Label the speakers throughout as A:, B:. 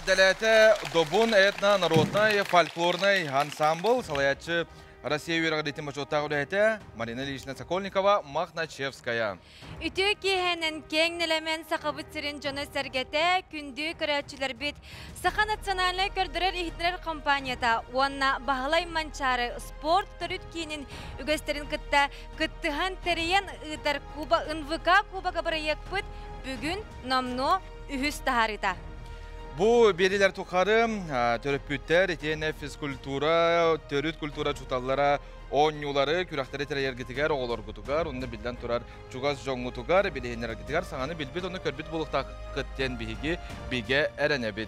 A: Эҕэрдэлээтэ Добун этно-народнай фольклорнай ансамбл салайааччы Россия үөрэҕириитин бочуоттаах үлэһитэ Марина Ильична Сокольникова Махначевская.
B: Үтүө киэһэнэн киэҥ нэлэмэн Сахабыт сирин дьоно-сэргэтэ, күндү көрөөччүлэрбит, Саха национальнай көрдөрөр-иһитинэр компанията уонна Баһылай Манчаары спорт төрүт киинин үгэстэрин кытта кыттыһан тэрийэн ыытар Куба НВК Кубога бырайыакпыт бүгүн номнуо үһүс таһаарыыта.
A: Бу биэрилэр тухары төрөппүттэр итиэннэ физкультура, төрүт культура учууталлара оонньуулары, күрэхтэри тэрийэргитигэр, оҕолоргутугар, онно биллэн турар чугас дьоҥҥутугар, билиһиннэрэргитигэр саҥаны билбит, ону көрбүт буолуохтааххыт диэн биһиги бигэ эрэнэбит.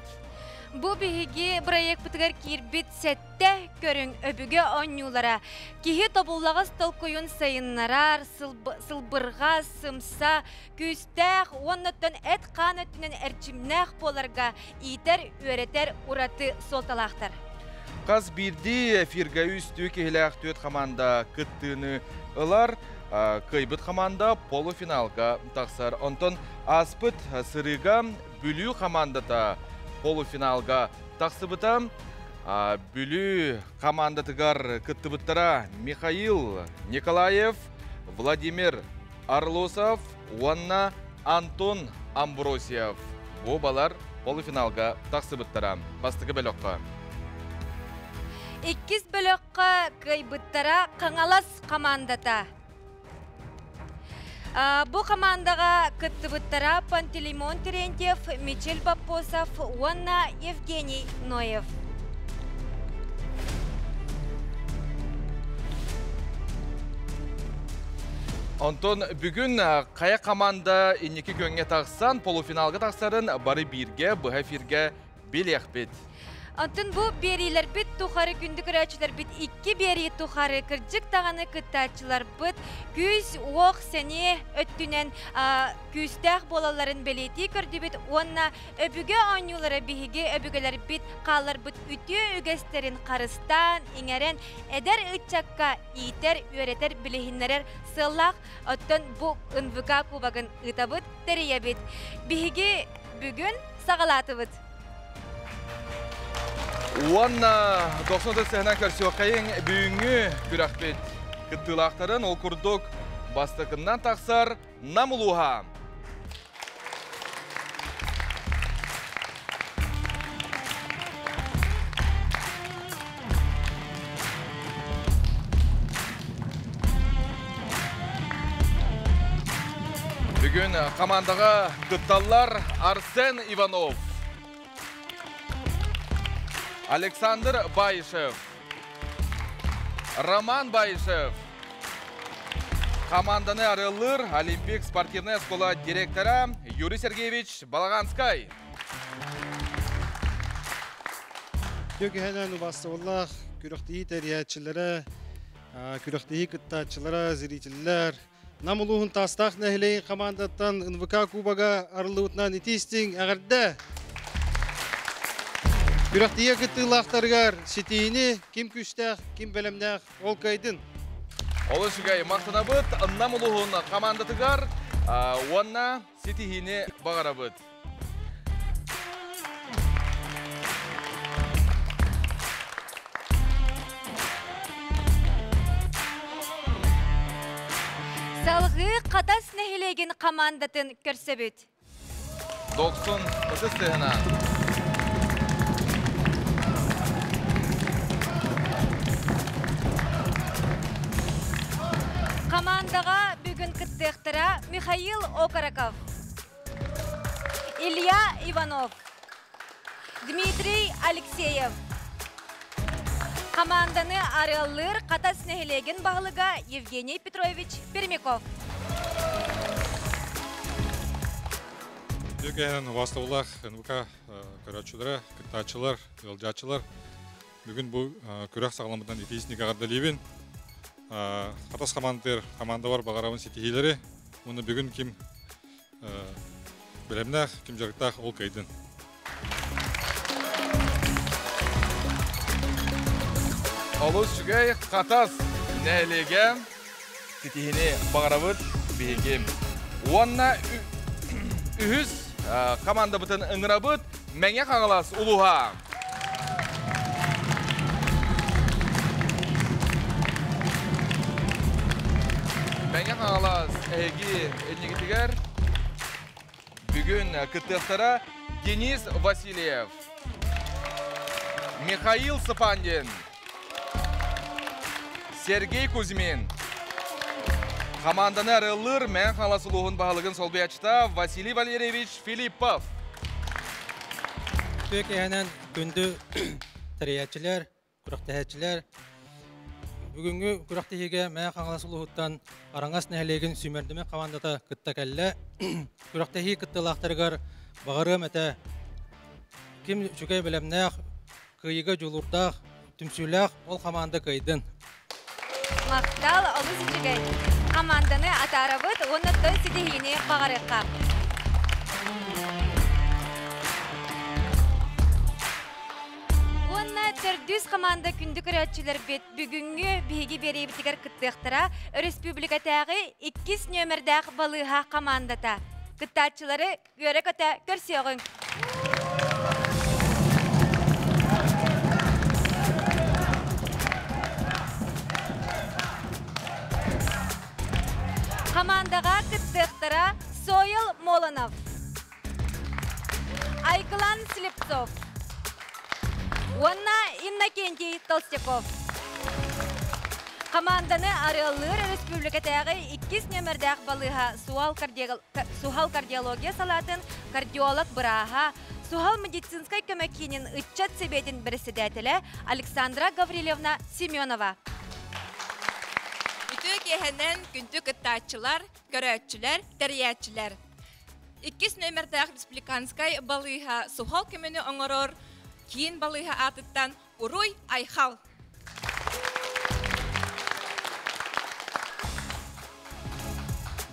B: Бу биһиги бырайыакпытыгар киирбит сэттэ көрүҥ өбүгэ оонньуулара киһи тобуллаҕас толкуйун сайыннарар, сылбырҕа, сымса, күүстээх уонна оттон эт-хаан өттүнэн эрчимнээх буоларга иитэр-үөрэтэр ураты суолталаахтар.
A: Хас биирдии эфиргэ үстүү киһилээх түөрт хамаанда кыттыыны ылар. Кыайбыт хамаанда полуфиналга тахсар. Онтон ааспыт сырыыга Бүлүү хамаандата полуфиналга тахсыбыта. Бүлүү хамаандатыгар кыттыбыттара Михаил Николаев, Владимир Орлосов уонна Антон Амбросьев. Бу балар полуфиналга тахсыбыттара. Бастакы бөлөххө.
B: Иккис бөлөххө кыайбыттара Хаҥалас хамаандата. Бу хамаандаҕа кыттыбыттара Пантелеймон Терентьев, Мичил Боппосов уонна Евгений Ноев.
A: Онтон бүгүн хайа команда инники күөҥҥэ тахсан полуфиналга тахсарын бары бииргэ быһа эфиргэ билиэхпит.
B: Онтон бу биэриилэрбит тухары күндү көрөөччүлэрбит икки биэрии тухары кырдьык даҕаны кыттааччыларбыт күүс-уох, сэниэ өттүнэн күүстээх буолалларын бэлиэтии көрдүбүт уонна өбүгэ оонньуулара биһиги өбүгэлэрбит хаалларбыт үтүө үгэстэрин харыстаан, иҥэрэн эдэр ыччакка иитэр, үөрэтэр, билиһиннэрэр сыаллаах оттон бу НВК кубогын ыытабыт, тэрийэбит. Биһиги бүгүн саҕалаатыбыт.
A: Уонна 90 сыһынан көрсүөххэйиҥ бүгүҥҥү күрэхпит кыттыылаахтарын ол курдук бастакыннан тахсар Нам улууһа. Бүгүн командаҕа кытталлар Арсен Иванов, Александр Баишев, Роман Баишев, команданы арыаллыыр Олимпик спортивная оскуола директора Юрий Сергеевич Балаганскай.
C: Түгэнэн убастыбыллаах күрэхтэһии тэрийээччилэрэ, күрэхтэһии кыттааччылара, зрителлэр, Нам улууһун Таастаах нэһилиэгин хамаандаттан НВК Кубога арыллыбытынан итии-истиҥ эҕэрдэ! Күрэхтиһии кыттыылаахтарыгар ситиһиини ким күүстээх, ким бэлэмнээх ол кыайдын!
A: Олус үчүгэй махтанабыт Нам улууһун хамаандатыгар уонна ситиһиини баҕарабыт.
B: Салгыы Хатас нэһилиэгин хамаандатын көрсөбүт.
A: Дохсун ытыс тыаһынан.
B: Хамаандаҕа бүгүн кыттыахтара Михаил Окороков, Илья Иванов, Дмитрий Алексеев. Хамаанданы арыаллыыр Хатас нэһилиэгин баһылыга Евгений Петрович Пермяков.
D: Үтүө киэһэнэн убаастабыллаах НВК көрөөччүлэрэ, кыттааччылар, ыалдьааччылар. Бүгүн бу күрэх саҕаламмытынан итии-истиҥ эҕэрдэлиибин. Хатас хамаандатыгар хамаандабар баҕарабын ситиһиилэри уонна бүгүн ким бэлэмнээх, ким дьарыктаах ол кыайдын.
A: Олус үчүгэй Хатас нэһилиэгэ ситиһини баҕарабыт биһиги. Уонна үһүс командабытын ыҥырабыт Мэҥэ Хаҥалас улууһа. Мэҥэ Хаҥалас эһиги иннигитигэр бүгүн кыттыахтара Денис Васильев, Михаил Сыпандин, Сергей Кузьмин. Команданы арыаллыыр Мэҥэ Хаҥалас улууһун баһылыгын солбуйааччыта Василий Валерьевич Филиппов.
E: Үтүө киэһэнэн күндү тэрийээччилэр, күрэхтэһээччилэр. Бүгүҥҥү күрэхтэһиигэ Мэҥэ Хаҥалас улууһуттан Араҥас нэһилиэгин сүүмэрдэмэ хамаандата кытта кэллэ. Күрэхтэһии кыттыылаахтарыгар баҕарыам этэ ким үчүгэй бэлэмнээх, кыайыыга дьулуурдаах, түмсүүлээх ол хамаанда кыайдын.
B: Махтал, олус үчүгэй. Хамаанданы атаарабыт уонна оттон ситиһиини баҕарыахха. Уонна төрдүс хамаанда күндү көрөөччүлэрбит бүгүҥҥү биһиги биэриибитигэр кыттыахтара өрөспүүбүлүкэтээҕи иккис нүөмэрдээх балыыһа хамаандата. Кыттааччылары үөрэ-көтө көрсүөҕүҥ! Хамаандаҕа кыттыахтара Сойл Молонов, Айгылан Слепцов уонна Иннокентий Толстяков. Хамаанданы арыаллыыр өрөспүүбүлүкэтээҕи иккис нүөмэрдээх балыыһа суһал кардиология салаатын кардиолог бырааһа, суһал медицинскай көмө киинин ыччат сэбиэтин бэрэссэдээтэлэ Александра Гаврильевна Семенова.
F: Үтүө киэһэнэн күндү кыттааччылар, көрөөччүлэр, тэрийээччилэр. Иккис нүөмэрдээх республиканскай балыыһа суһал көмөнү оҥорор киин балыыһа аатыттан Уруй Айхал!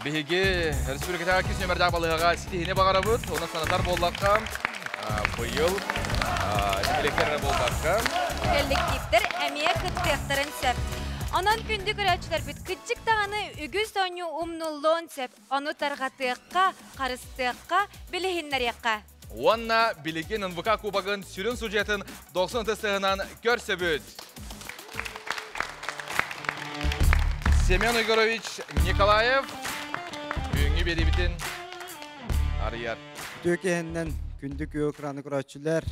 A: Биһиги республикатааҕы иккис нүөмэрдээх балыыһаҕа ситиһиини баҕарабыт. Онон санатар буоллахха, быйыл нэһилиэктэр эрэ буолбакка,
B: коллективтэр эмиэ кыттыахтарын сөп. Онон күндү көрөөччүлэрбит кырдьык даҕаны үгүс оонньуу умнуллуон сөп. Ону тарҕатыахха, харыстыахха, билиһиннэриэххэ.
A: Уонна билигин НВК Кубогын сүрүн судьуйатын дохсун ытыс көрсөбүт. Семен Егорович Николаев бүгүҥҥү биэриибитин арыйар.
G: Үтүө киэһэннэн күндү күө экраны көрөөччүлэр,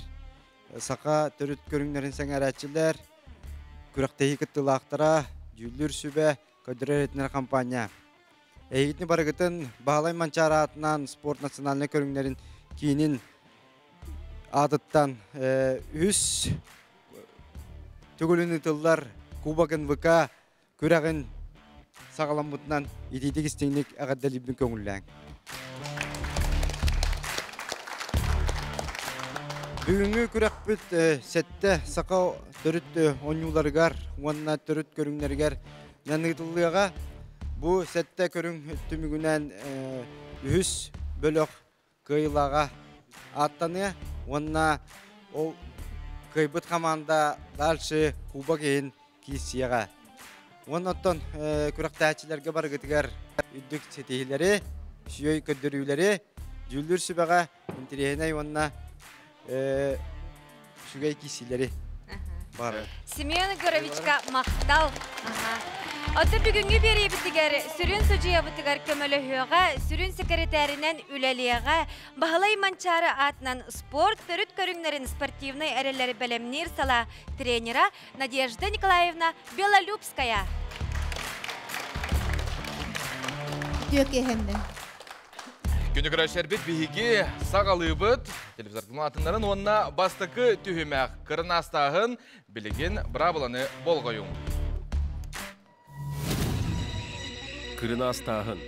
G: саха төрүт көрүҥнэрин сэҥээрээччилэр, күрэхтэһии кыттыылаахтара, дьүүллүүр сүбэ, көрдөрөр иһитиннэрэр хампаанньа. Эһигитини барыгытын Баһылай Манчаары аатынан спорт национальнай көрүҥнэрин киинин аатыттан үһүс төгүлүн ыытыллар Кубок НВК күрэҕин саҕаламмытынан итиитик истиҥник эҕэрдэлиирбин көҥүллээҥ. Бүгүҥҥү күрэхпит сэттэ саха төрүт оонньууларыгар уонна төрүт көрүҥнэригэр ыытыллыаҕа. Бу сэттэ көрүҥ түмүгүнэн үһүс бөлөх кыайыылааҕа ааттаныа уонна ол кыайбыт хамаанда дальше кубок иһин киирсиэҕэ. Уонна оттон күрэхтээччилэргэ барыгытыгар үрдүк ситиһиилэри, үчүгэй көрдөрүүлэри, дьүүллүүр сүбэҕэ интэриэһинэй уонна үчүгэй киирсиилэри баҕарабын.
B: Семен Егоровичка махтал. Оттон бүгүҥҥү биэриибитигэр сүрүн судьуйабытыгар көмөлөһүөҕэ, сүрүн сэкирэтээринэн үлэлиэҕэ Баһылай Манчаары аатынан спорт төрүт көрүҥнэрин спортивнай эрэллэри бэлэмниир салаа тренера Надежда Николаевна Белолюбская.
H: Үтүө киэһэннэ.
A: Күнү көрөччөрбүт биһиги саҕалыыбыт. Телевизордун атыннарын уонна бастакы түһүмэх кырынаастааһын билигин быраабыланы болҕойуҥ.
I: Кырынаастааһын.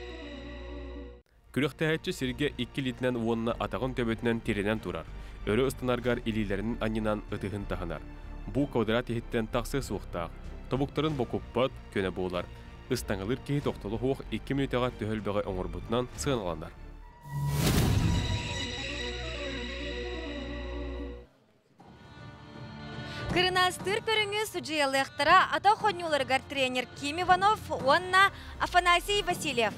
I: Күрэхтэһээччи сиргэ икки илиитинэн уонна атаҕын төбөтүнэн тирэнэн турар, өрө ыстанаргар илиилэрин анньынан ытыһын таһынар. Бу квадрат иһиттэн тахсыа суохтаах, тобуктарын бокуппат, көнө буолар. Ыстаҥалыыр киһи тохтоло суох икки мүнүүтэҕэ төһө элбэҕи оҥорбутунан сыаналанар.
B: Кырынаастыыр көрүҥү судьуйалыахтара атах хонньууларыгар тренер Ким Иванов уонна Афанасий Васильев.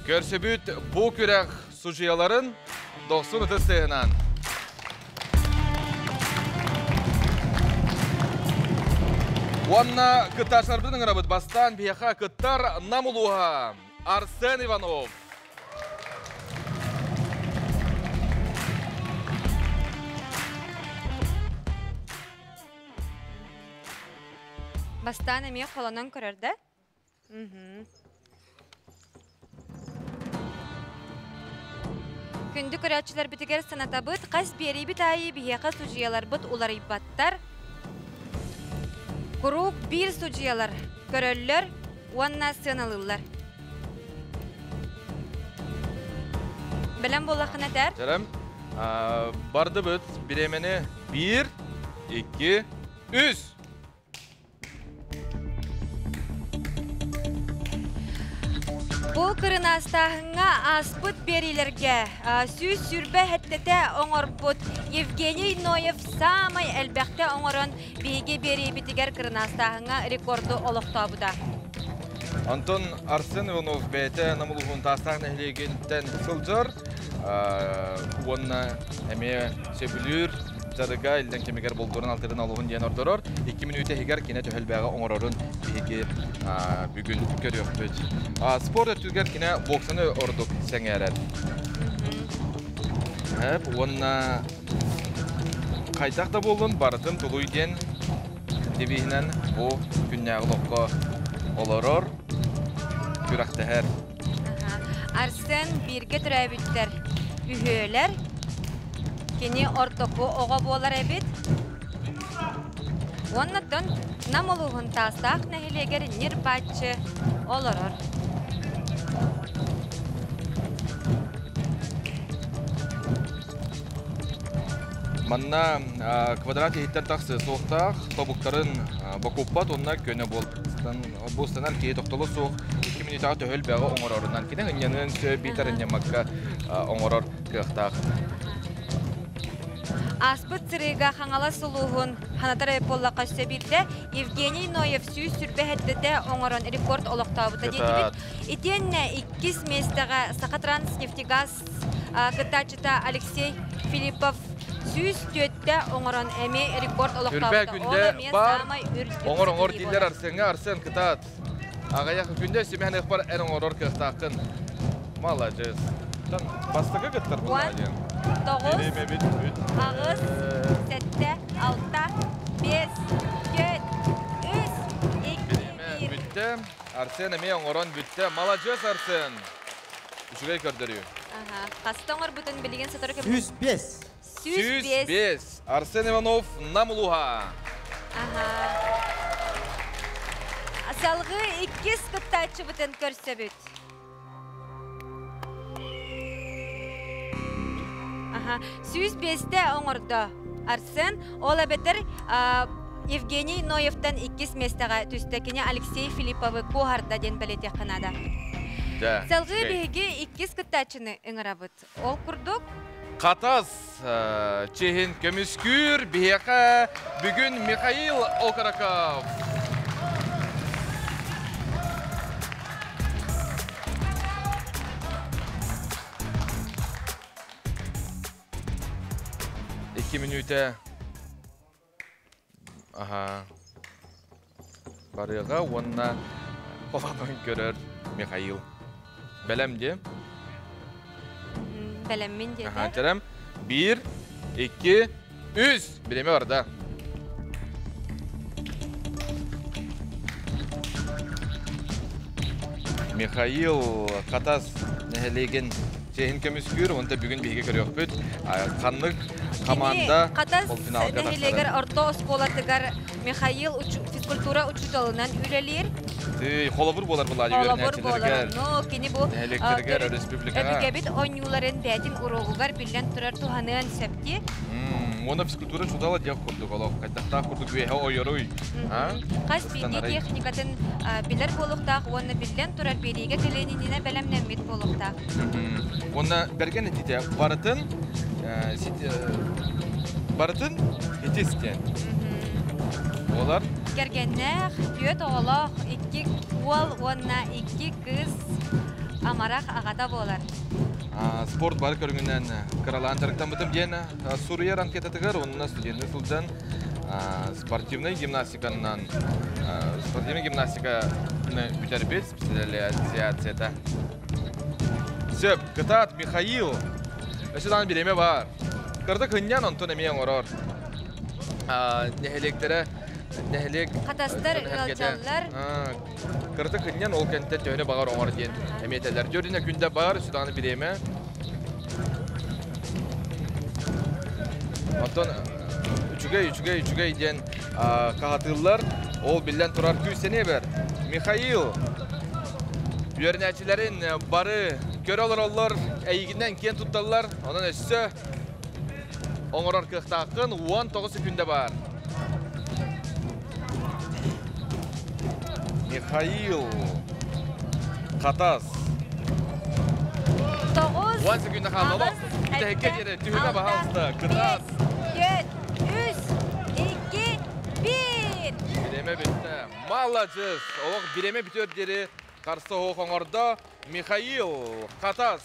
A: Көрсүбүт бу күрэх судьуйаларын Дохсун ытыс тыаһынан. Уонна кыттааччыларбытын ыҥырабыт. Бастаан биһиэхэ кыттар Нам улууһа Арсен Иванов.
B: Бастаан эмиэ холонон көрөр да? Күндү көрөөччүлэрбитигэр санатабыт, хас биэриибит аайы биһиэхэ судьуйаларбыт уларыйбаттар. Куруук биир судьуйалар көрөллөр уонна сыаналыыллар. Бэлэм буоллаххына этээр.
A: Дьэрем, бардыбыт бириэмэни биир, икки, үс.
B: Бу кырынаастааһыҥҥа ааспыт биэриилэргэ 120 хэттэтэ оҥорбут Евгений Ноев саамай элбэхтэ оҥорон биһиги биэриибитигэр кырынаастааһыҥҥа рекорду олохтообута.
A: Антон Арсен Иванов бэйэтэ Нам улууһун Таастаах нэһилиэгиттэн сылдьар уонна эмиэ сөбүлүүр дьарыга иллэҥ кэмигэр бултуурун алтырын олуһун диэн ордорор. Икки мүнүүтэ иһигэр кини төһөлбээҕи оҥорорун биһиги бүгүн көрүөхпүт. Спорт өттүгэр кини боксаны ордук сэҥээрэр. Уонна хайдах да буоллун барытын тулуй диэн девиһинэн бу күннээҕи олоххо олорор, күрэхтэһэр.
B: Арсен бииргэ төрөөбүттэр үһүөлэр. Кини ортоку оҕо буолар эбит. Уоннаттан Нам улууһун Таастаах нэһилиэгэр ньир-бааччы олорор.
A: Манна квадрат иһиттэн тахсыы суохтаах, тобуктарын бокуппат уонна көнө буолстанар киһи тохтоло суох 2 мүнүүтэҕэ төһө элбэҕи оҥорорунан кини ынньаныан сөп биитэр ынньаммакка оҥорор кыахтаах.
B: Ааспыт сырыыга Хаҥалас улууһун Ханатар буоллахха өссө биирдэ Евгений Ноев 127 оҥорон рекорд олохтообута диэтибит. Итиэннэ иккис миэстэҕэ Сахатранснефтегаз кыттааччыта Алексей Филиппов 104 оҥорон эмиэ рекорд олохтообута.
A: Күндэ баар оҥор оҥор дииллэр Арсеҥҥа Арсен кытаат. Аҕыйах күндэ симэһэн ыхпар эн оҥорор кыахтааххын. Маладьыас. Бастакы кыттар буолла диэн.
B: Тоҕус, аҕыс, сэттэ, алта, биэс, түөрт, үс, икки, биир.
A: Бүттэ. Арсен эмиэ оҥорон бүттэ. Маладьыас Арсен. Үчүгэй көрдөрүү.
B: Хаста оҥорбутун билигин сотору кэм...
G: 105.
A: 105. Арсен Иванов, Нам улууһа.
B: Салгыы иккис кыттааччыбытын көрсөбүт. Аха, 105-те оҥордо Арсен. Ол эбэтэр Евгений Ноевтан иккис миэстэҕэ түстэ. Кини Алексей Филипповы куоһарда диэн бэлиэтиэххэ наада. Салгыы биһиги иккис кыттааччыны ыҥырабыт. Ол курдук
A: Хатас чиһин көмүскүүр биһиэхэ бүгүн Михаил Окороков. Икки мүнүүтэ аха барыаҕа уонна холонон көрөр Михаил. Бэлэм диэ?
B: Бэлэммин диэтэ.
A: Аха, чэрем. Биир, икки, үс. Бириэмэ барда. Михаил Хатас нэһилиэгин чиэһин көмүскүүр, онто бүгүн биһиги көрүөхпүт. Ханнык команда
B: Хатас нэһилиэгэр орто оскуолатыгар Михаил физкультура учууталынан үлэлиир.
A: Тый, холобур буолар булаады
B: Холобур буолар. Ну, кини бу
A: нэһилиэктэригэр, республикаҕа.
B: Өбүгэбит оонньууларын бэйэтин уруогугар биллэн турар туһаныан сөп дии.
A: Уонна физкультура учуутала диэх курдук олох хайдахтаах курдук үөһэ ойоруй.
B: Хас биирдии техникатын билэр буолуохтаах уонна биллэн турар биэриигэ кэлиэнинэ бэлэмнэммит буолуохтаах.
A: Уонна бэргэн этитэ барытын барытын итис диэн буолар.
B: Кэргэннээх, түөрт оҕолоох, икки уол уонна икки кыыс. амарах аҕата буолар.
A: Спорт бары көрүҥүнэн кыралаан дьарыктаммытым диэн суруйар анкетатыгар уонна студенныы сылдьан спортивнай гимнастиканан спортивнай гимнастиканы бүтэрбит специализацията. Сөп, кытаат Михаил. Өссө даҕаны бириэмэ баар. Кырдык хынньан онтон эмиэ оҥорор. Нэһилиэктэрэ нэһилиэк
B: Хатастар ыалдьаллар.
A: Кырдык хынньан ол кэнтэн төһөнү баҕар оҥор диэн эмиэ этэллэр. Дьөрүнэ күндэ бар, өссө даҕаны бириэмэ. Оттон үчүгэй, үчүгэй, үчүгэй диэн хаһатыыллар. Ол биллэн турар күүстэниэ бэр. Михаил үөрэнээччилэрин бары көрө олороллор, эйигинэн киэн тутталлар. Онон өссө оҥорор кыахтааххын 19 секүндэ баар. Михаил Хатас.
B: 9
A: 10 секүндэ хаалла. Бүтэһиккэ диэри түһүмэ баһаалыста. Кытаат.
B: 4, 3, 2, 1.
A: Бириэмэ бүттэ. Маладьыс! Олох бириэмэ бүтүөр диэри харса оһох оҥордо. Михаил Хатас.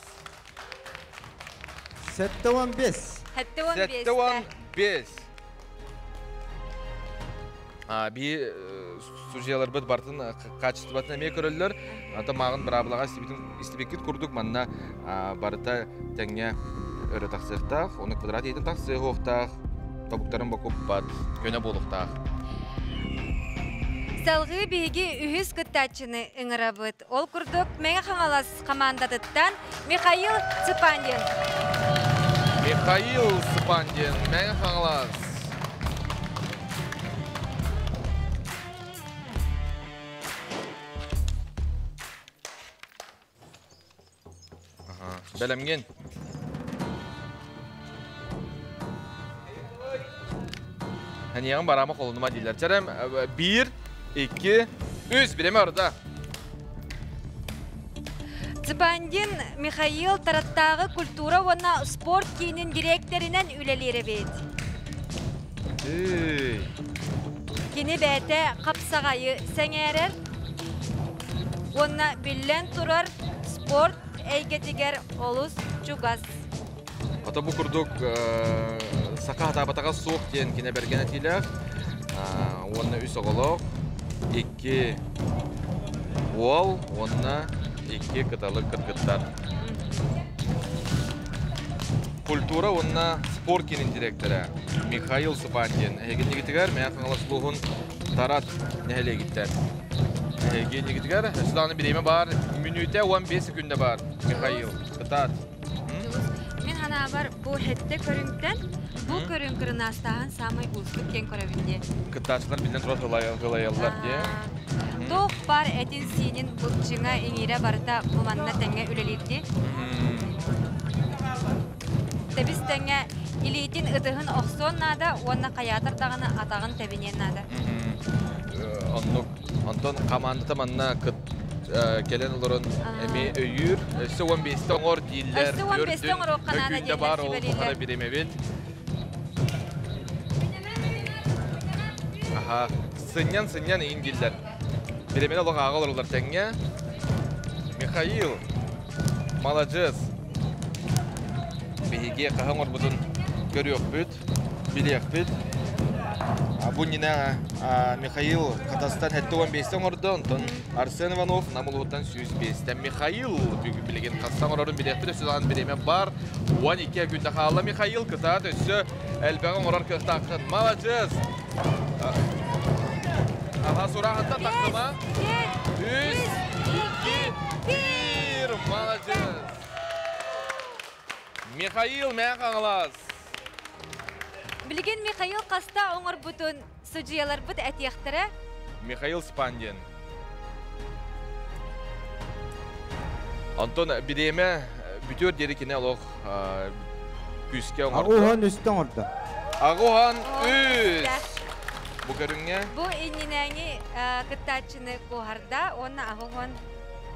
G: 75.
B: 75.
A: 75. Би судьяларбыт бартын качествотын эмиэ көрөллөр. Ата мааҕын быраабылаҕа истибиккит курдук манна барыта тэҥҥэ өрө тахсыахтаах, оны квадрат иһитин тахсыахтаах, тобуктарын бокуппат, көнө буолуохтаах.
B: Салгыы биһиги үһүс кыттааччыны ыҥырабыт. Ол курдук Мэҥэ Хаҥалас хамаандатыттан Михаил Цыпандин.
A: Михаил Цыпандин, Мэҥэ Хаҥалас. Бэлэмҥин. Эниэҕин бараама холунума дииллэр. Чэрэм биир, икки, үс. Биреме орда.
B: Цыпандин Михаил Тараттааҕы культура уонна спорт киинин дириэктэринэн үлэлиир эбит. Кини бэйэтэ хапсаҕайы сэҥээрэр уонна биллэн турар спорт эйгэтигэр олус чугас.
A: Ото бу курдук саха хатаабатаҕа суох диэн кинэ бэргэн этиилээх уонна үс оҕолоох, икки уол уонна икки кыталык кыргыттар. Культура уонна спорт киинин директора Михаил Супандин эһигиннигитигэр Мэҥэ Хаҥалас улууһун Тарат нэһилиэгиттэн. Эһигиннигитигэр өссө даҕаны бириэмэ баар, мүнүүтэ 15 секүндэ баар, Михаил. Кытаат.
B: Мин ханаабар бу хэттэ көрүҥтэн бу көрүҥ кырынаастааһын саамай уустук диэн көрөбүн дии.
A: Кыттааччылар биллэн турар ылайаллар дии.
B: Туох бар этин-сиинин былчыҥа иҥиирэ барыта бу манна тэҥҥэ үлэлиир дии. Тэбис тэҥҥэ илиитин ытыһын охсуон наада уонна хайаатар даҕаны атаҕын тэбиниэн наада.
A: Оннук. Онтон хамаандата манна кыт кэлэн олорон эмиэ өйүүр. Өссө 15-те оҥор дииллэр.
B: Өссө 15-те оҥоруохха наада
A: дииллэр. Баар ол тухары биримэбит. Аха, сынньан-сынньан иин дииллэр. Биримэни олох ааҕа олороллор тэҥҥэ. Михаил, маладьыас. Биһиги хаһан оҥорбутун көрүөхпүт, билиэхпит. Бу иннинэ Михаил Хатастан 75 оҥордо, онтон Арсен Иванов Нам улууһуттан 105-тэн Михаил бүгүн билигин хаста оҥорорун билиэхпит, өссө даҕаны бириэмэ бар. 12 күндэ хаалла Михаил, кытаат өссө элбэҕи оҥорор кыахтааххын. Маладьыас! Аха сурааһынтан тахсыма. Үс, икки, биир! Маладьыас! Михаил Мэҥэ Хаҥалас.
B: Билигин Михаил хаста оҥорбутун судьуйаларбыт этиэхтэрэ.
A: Михаил Спандин. Антон бириэмэ бүтүөр диэри кини олох күүскэ оҥордо.
G: Аҕуһан үстэ оҥордо.
A: Аҕуһан үс. Бу көрүҥҥэ?
B: Бу иннинээҥи кыттааччыны куоһарда уонна аҕуһан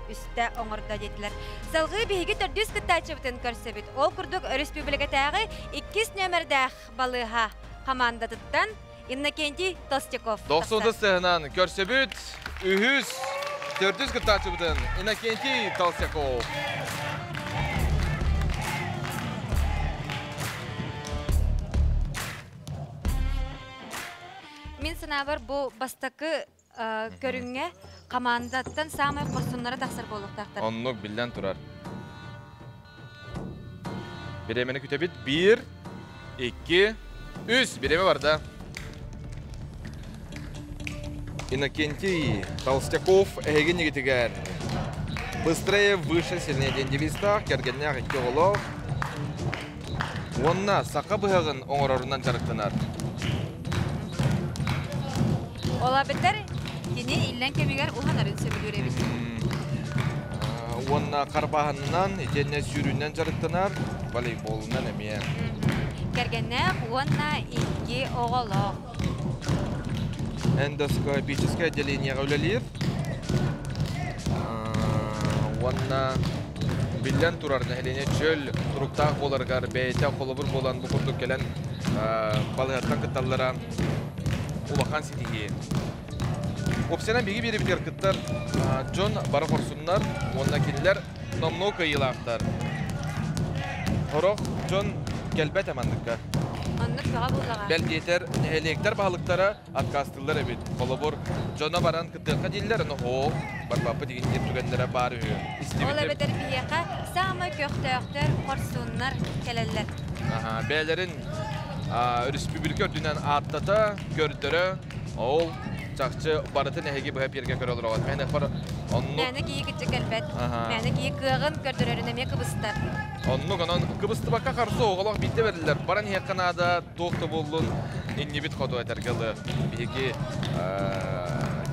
B: үстэ оҥордо диэтилэр. Салгыы биһиги төрдүс кыттааччыбытын көрсөбүт. Ол курдук өрөспүүбүлүкэтээҕи иккис нүөмэрдээх балыыһа хамаандатыттан Иннокентий Толстяков.
A: 90 сыһынан көрсөбүт үһүс Төрдүс кыттааччыбытын Иннокентий Толстяков.
B: Мин санаабар бу бастакы көрүҥҥэ командаттан саамай хорсуннара тахсар буолуохтаахтар.
A: Оннук биллэн турар. Бириэмэни күтэбит. Биир, икки, үс. Бириэмэ барда. Иннокентий Толстяков эһиги нигитигэр Быстрее, выше, сильнее диэн девизтаах, кэргэннээх икки оҕолоох уонна саха быһаҕын оҥорорунан дьарыктанар.
B: Ол эбэтэр кини иллэҥ кэмигэр уһанарын сөбүлүүр эбит.
A: Уонна харбааһынынан, итиэннэ сүүрүүнэн дьарыктанар, волейболунан эмиэ.
B: Кэргэннээх уонна икки оҕолоох.
A: Эндоскопическое отделениеҕа үлэлиир. Уонна биллэн турар нэһилиэнньэ чөл туруктаах буоларыгар бэйэтэ холобур буолан бу курдук кэлэн балыһаттан кытталлара улахан ситиһии. Уопсайынан биһиги биэрибитигэр кыттар дьон бары хорсуннар уонна кинилэр номнуо кыайыылаахтар. Сорох дьон кэлбэт манныкка.
B: Оннук бөҕө буоллаҕа.
A: Бэл диэтэр, нэһилиэктэр баһылыктара отказтыыллар эбит. Холобур, дьоно баран кыттыахха дииллэр, ону һоо, барбаппыт игин диир түгэннэрэ баар үһү.
B: Ол эбэтэр биһиэхэ саамай көхтөөхтөр, хорсуннар кэлэллэр.
A: Аха, бэйэлэрин өрөспүүбүлүкэ үрдүнэн ааттата, көрдөрө, ол чахчы барытын эһиги быһа пиэргэ көрө олороҕут. Мээнэ оннук...
B: Мээнэ киһи кыччы кэлбэт. Мээнэ киһи кыаҕын көрдөрөрүн эмиэ кыбыстар.
A: Оннук, онон кыбыстыбакка харса оҕолох биирдэ бэриллэр. Баран иһиэххэ наада, туох да буоллун, иннибит хоту этэргэ ылы. Биһиги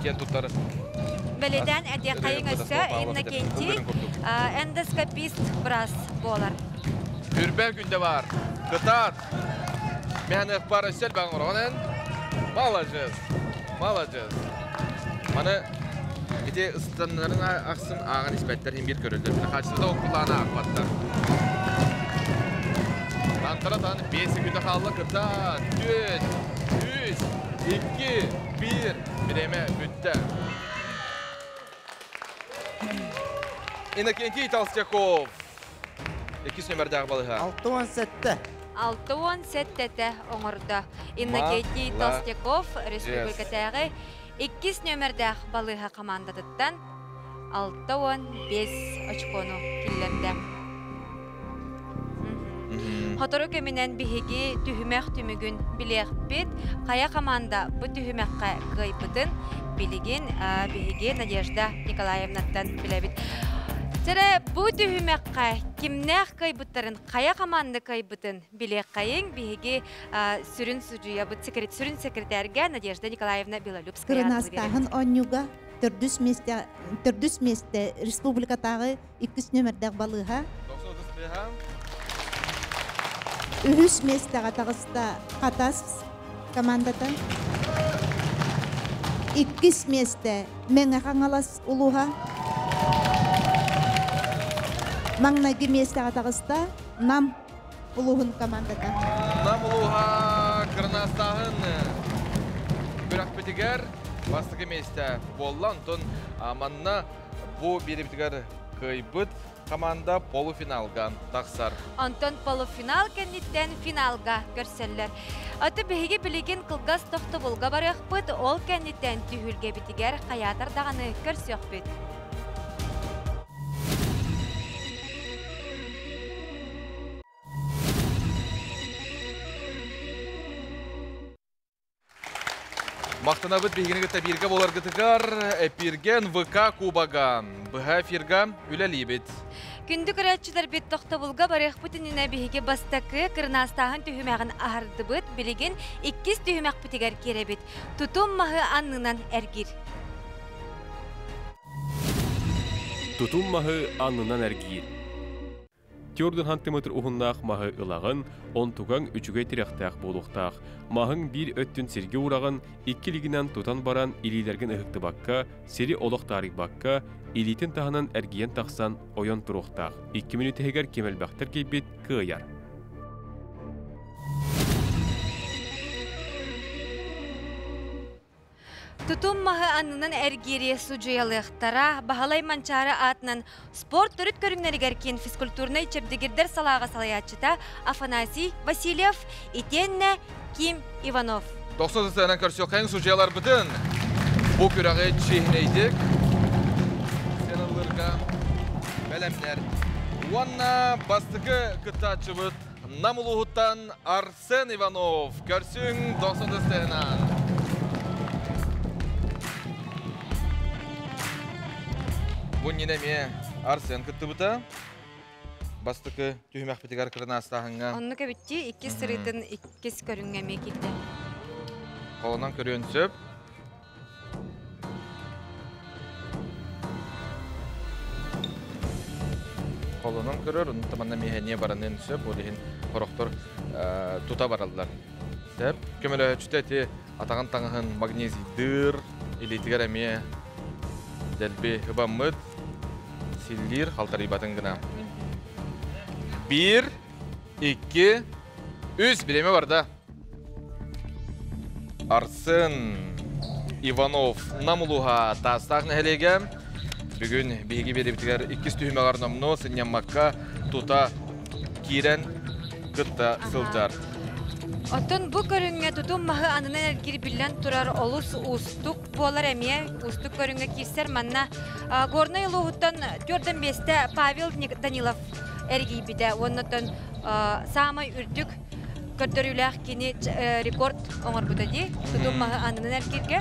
A: киэн туттар
B: Бэлиэтээн этиэххэйиҥ өссө Иннокентий эндоскопист быраас буолар.
A: Үрбэ күндэ бар. Кытаат! Мээнэх бар өссө элбэҕин оҥороҕун эн. Маладьыас! Маладьыас! Маны ити ыстаннарын ахсын ааҕан испэттэр иһин биир көрөллөр. Били хаачыстыбата оккулааны аахпаттар. Тантара тан 5 секунда хаалла кытаат! 4, 3, 2, 1. Бириэмэ бүттэ. Иннокентий Толстяков. Иккис нөмердээх балыһа.
G: 67.
B: 67-тэ оҥордо. Иннокентий Толстяков республикатааҕы иккис нөмердээх балыыһа командатыттан 65 очкону киллэрдэ. Сотору кэминэн биһиги түһүмэх түмүгүн билиэхпит. Хайа команда бу түһүмэххэ кыайбытын билигин биһиги Надежда Николаевнаттан билэбит. Чэрэ бу түһүмэххэ кимнээх кыайбыттарын, хайа команда кыайбытын билиэххэйиҥ. Биһиги сүрүн судьуйабыт сүрүн секретарьга Надежда Николаевна Белолюбская.
H: Кырынастааһын оонньууга төрдүс миэстэ төрдүс миэстэ республикатааҕы иккис нүөмэрдээх балыыһа. Үһүс миэстэҕэ таҕыста Хатас командата. Иккис миэстэ Мэҥэ Хаҥалас улууһа. Маҥнайгы миэстэҕэ таҕыста Нам улууһун командата.
A: Нам улууһа кырнаастааһын күрэхпитигэр бастакы миэстэ буолла. Онтон манна бу биэрибитигэр кыайбыт команда полуфиналга тахсар.
B: Онтон полуфинал кэнниттэн финалга көрсөллөр. Аты биһиги билигин кылгас тохтобулга барыахпыт, ол кэнниттэн түһүлгэбитигэр хайаатар даҕаны көрсүөхпүт.
A: Махтанабыт биһигини кытта бииргэ буоларгытыгар эпиргэ НВК Кубога быһа эфирга үлэлиибит.
B: Күндү көрөөччүлэрбит тохтобулга барыахпыт иннинэ биһиги бастакы кырнаастааһын түһүмэҕин аһардыбыт, билигин иккис түһүмэхпитигэр киирэбит. Тутум маһы аннынан эргир.
I: Тутум маһы аннынан эргиир. Түөрт сантиметр уһуннаах маһы ылаҕын, онтугаҥ үчүгэй тирэхтээх буолуохтаах. Маһыҥ биир өттүн сиргэ уураҕын, икки илиигинэн тутан баран илиилэргин ыһыктыбакка, сири олох таарыйбакка, илиитин таһынан эргийэн тахсан ойон туруохтаах. Икки мүнүүтэ иһигэр ким элбэхтэр киирбит кыайар.
B: Тутум маһы аннынан эргиири судьуйалыахтара Баһылай Манчаары аатынан спорт төрүт көрүҥнэригэр киин физкультурнай чэбдигирдэр салааҕа салайааччыта Афанасий Васильев итиэннэ Ким Иванов.
A: 90 сылынан көрсүөххэйиҥ судьуйаларбытын бу күрэҕи чиэһинэйдик сыаналыырга бэлэмнэр. Уонна бастакы кыттааччыбыт Нам улууһуттан Арсен Иванов. Көрсүҥ 90 сыһынан. Бу иннинэ эмиэ Арсен кыттыбыта. Бастакы түһүмэхпитигэр кырынаастааһыҥҥа.
B: Оннук эбитти иккис сырыытын иккис көрүҥҥэ эмиэ киирдэ.
A: Холонон көрүөн сөп. Холонон көрөр, онно манна миэхэниэ бараныан сөп, ол иһин хорохтор тута бараллар. Сөп. Көмөлөһөөччүтэ ити атаҕын таҥаһын магнезийдыыр, илиитигэр эмиэ дэлби ыбаммыт, силлиир, халтарыйбатын гына. Биир, икки, үс бириэмэ барда. Арсен Иванов Нам улууһа Таастаах нэһилиэгэ бүгүн биһиги биэриибитигэр иккис түһүмэҕэр номнуо сынньаммакка тута киирэн кытта сылдьар.
B: Оттон бу көрүҥҥэ тутум маһы анынан эргир биллэн турар олус уустук буолар эмиэ уустук көрүҥҥэ киирсэр манна Горнай улууһуттан төрдөн биэстэ Павел Данилов эргийбитэ уонна саамай үрдүк көрдөрүүлээх кини рекорд оҥорбута дии тутум маһы аннынан эргиргэ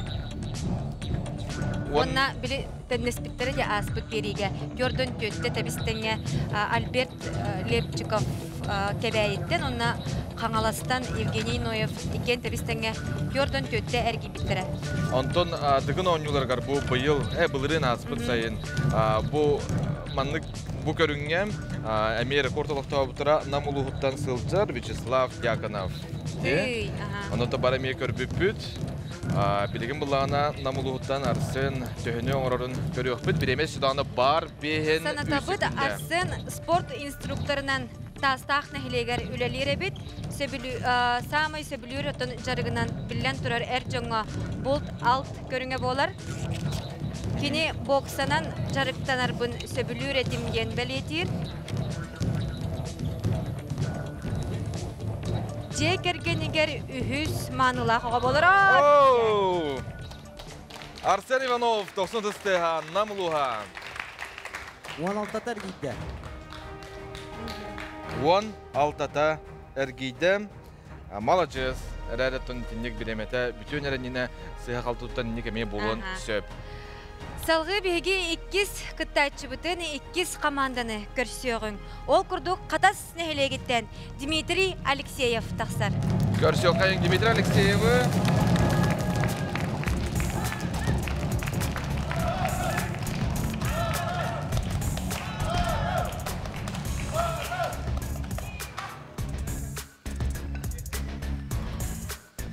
B: уонна били тэннэспиттэрэ дии ааспыт биэриигэ Йордан түөттэ тэбистэҥҥэ Альберт Лепчиков Кэбээйиттэн уонна Хаҥаластан Евгений Ноев иккиэн тэбистэҥҥэ Йордан түөттэ эргийбиттэрэ.
A: Онтон Дыгын оонньууларыгар бу быйыл, былырыын ааспыт сайын бу маннык Бу көрүҥҥэ эмиэ рекорд олохтообуттара Нам улууһуттан сылдьар Вячеслав Дьяконов. Ону то бары эмиэ көрбүппүт. Билигин былаана Нам улууһуттан Арсен төһөнү оҥорорун көрүөхпүт. Бириэмэ сүдаҕына бар биэһин
B: Санатабыт Арсен спорт инструкторынан Таастаах нэһилиэгэр үлэлиир эбит. Саамай сөбүлүүр оттон дьарыгынан биллэн турар эр дьоҥҥо булт-алт көрүҥэ буолар. Кини боксанан дьарыктанарбын сөбүлүүр этим диэн бэлиэтиир. Дьиэ кэргэнигэр үһүс маанылаах оҕо буолар.
A: Арсен Иванов, 90 тыһа, Нам улууһа.
G: 16-та эргийдэ.
A: 16-та эргийдэ. Маладьыас, эрээрэттэн итинник бириэмэтэ бүтүөн эрэннинэ сыһа-халтыттан инник эмиэ буолуон сөп.
B: Салгыы биһиги иккис кыттааччыбытын, иккис команданы көрсүөҕүҥ. Ол курдук Хатас нэһилиэгиттэн Дмитрий Алексеев тахсар.
A: Көрсүөххэйиҥ Дмитрий Алексеевы.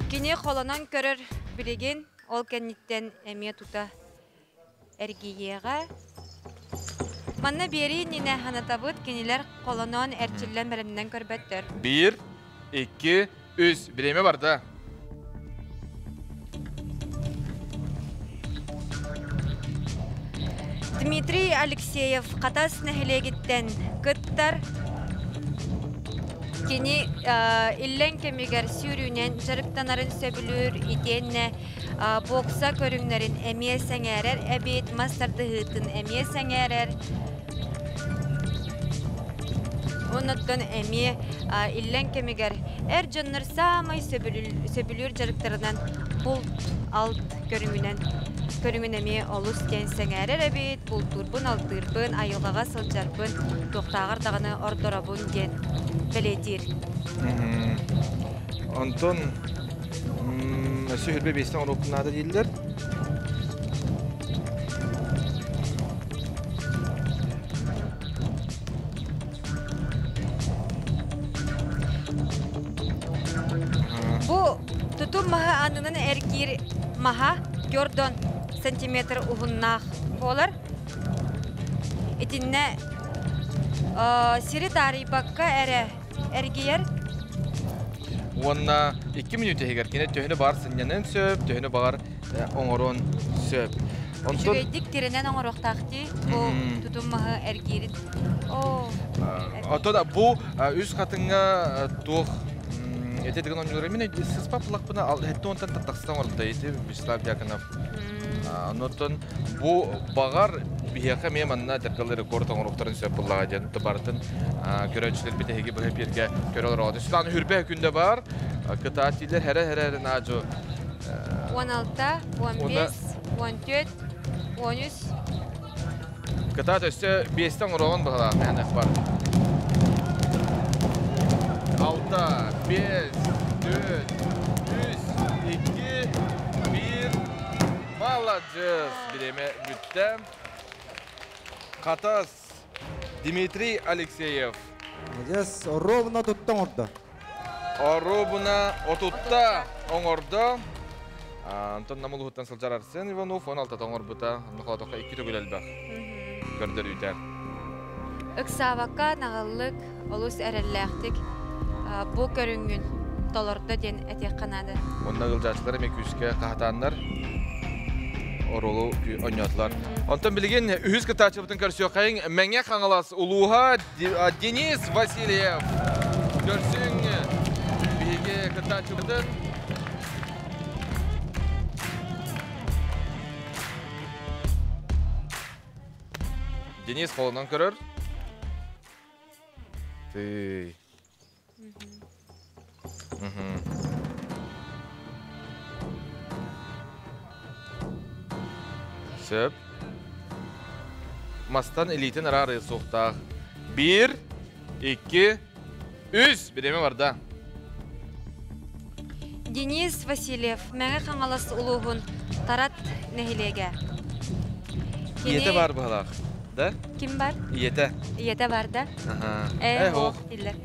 B: Кини холонон көрөр билигин ол кэнниттэн эмиэ тута эргийиэҕэ. Манна биэрии иннинэ санатабыт, кинилэр холонон эрчиллэн бэлэмнэн көрбөттөр.
A: Биир, икки, үс. Бириэмэ барда.
B: Дмитрий Алексеев Хатас нэһилиэгиттэн кыттар. Кини иллэҥ кэмигэр сүүрүүнэн дьарыктанарын сөбүлүүр итиэннэ бокса көрүҥнэрин эмиэ сэҥээрэр эбит, мас тардыһыытын эмиэ сэҥээрэр. Оннуттан эмиэ иллэҥ кэмигэр эр дьоннор саамай сөбүлүүр дьарыктарынан булт-алт көрүҥүнэн көрүҥүн эмиэ олус диэн сэҥээрэр эбит, бултуурбун, алтыырбын, айылҕаҕа сылдьарбын туохтааҕар даҕаны ордоробун диэн бэлиэтиир.
A: Онтон өссө үрбэ биэстэн оруоккун наада дииллэр.
B: Бу тутум маһы аннынан эргиир маһа Йордон сантиметр уһуннаах буолар. Итиннэ сири таарыйбакка эрэ эргийэр.
A: Уонна 2 мүнүүтэ иһигэр кини төһөнү баар сынньаныан сөп, төһөнү баҕар оҥоруон сөп.
B: Онтон Үчүгэйдик тирэнэн оҥоруохтаах дии бу тутум маһы эргиирин. Оо.
A: Оттон бу үс хатыҥҥа туох ити деген оонньуулары мин сыспат буллахпына хэттэ онтон тахсан оҥорбута ити Вячеслав Дьяконов. Онтон бу баҕар биһиэхэ эмиэ манна дьаргалы рекорд оҥоруохтарын сөп буллаҕа диэн барытын көрөөччүлэрбит эһиги быһа эпииргэ көрө олороҕут. Светлана Хүрбэ күндэ бар кытаатилер хәрэ хәрэ наажу
B: 16, 15, 14, 13.
A: Кытаат өссө биэстэн оҥороҕун быһалаах мээнэх бар. Алта, биэс, түөрт, үс, икки, биир. Маладьыас! Бириэмэ бүттэ. Хатас Дмитрий Алексеев.
G: Молодец, ровно тутта оҥордо.
A: Оруобуна отутта оҥордо. Антон Намулуһуттан сылдьар Арсен Иванов 16 оҥорбута. Онно холотоххо икки төгүл элбэх көрдөрүүтэ.
B: Ыксаабакка наҕыллык, олус эрэллээхтик бу көрүҥҥүн толордо диэн этиэххэ наада.
A: Онно ыалдьааччылар эмиэ күүскэ хаһатааннар оруолу оонньоотулар. Онтон билигин үһүс кыттааччыбытын көрсүөххэйиҥ Мэҥэ Хаҥалас улууһа Денис Васильев. Көрсүҥ биһиги кыттааччыбытын. Денис холонон көрөр. Тый. Сөп. Мастан илиитин араарыы суохтаах. Биир, икки, үс. Бириэмэ барда.
B: Денис Васильев, Мэҥэ Хаҥалас улууһун Тарат нэһилиэгэ.
A: Ийэтэ баар быһалаах. Да?
B: Ким бар?
A: Ийэтэ.
B: Ийэтэ бар да? Э, ох, дииллэр.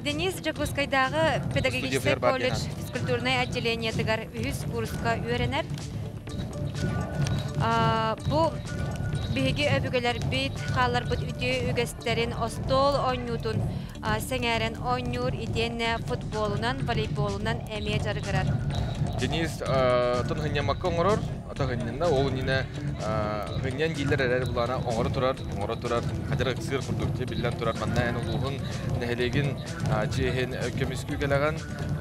B: Денис Дьокуускайдааҕы педагогическай колледж физкультурнай отделениетыгар үһүс курска үөрэнэр. Бу биһиги өбүгэлэрбит хаалларбыт үтүө үгэстэрин остуол оонньуутун сэҥээрэн оонньуур итиэннэ футболунан, волейболунан эмиэ дьарыгырар.
A: Денис тон хынньамакка оҥорор, ата хынньанна, ол иннинэ хынньан дииллэр эрэр булаана оҥоро турар, оҥоро турар, хадьар ыксыыр курдук биллэн турар. Манна эн улууһун нэһилиэгин чиэһин көмүскүү кэлэҕин,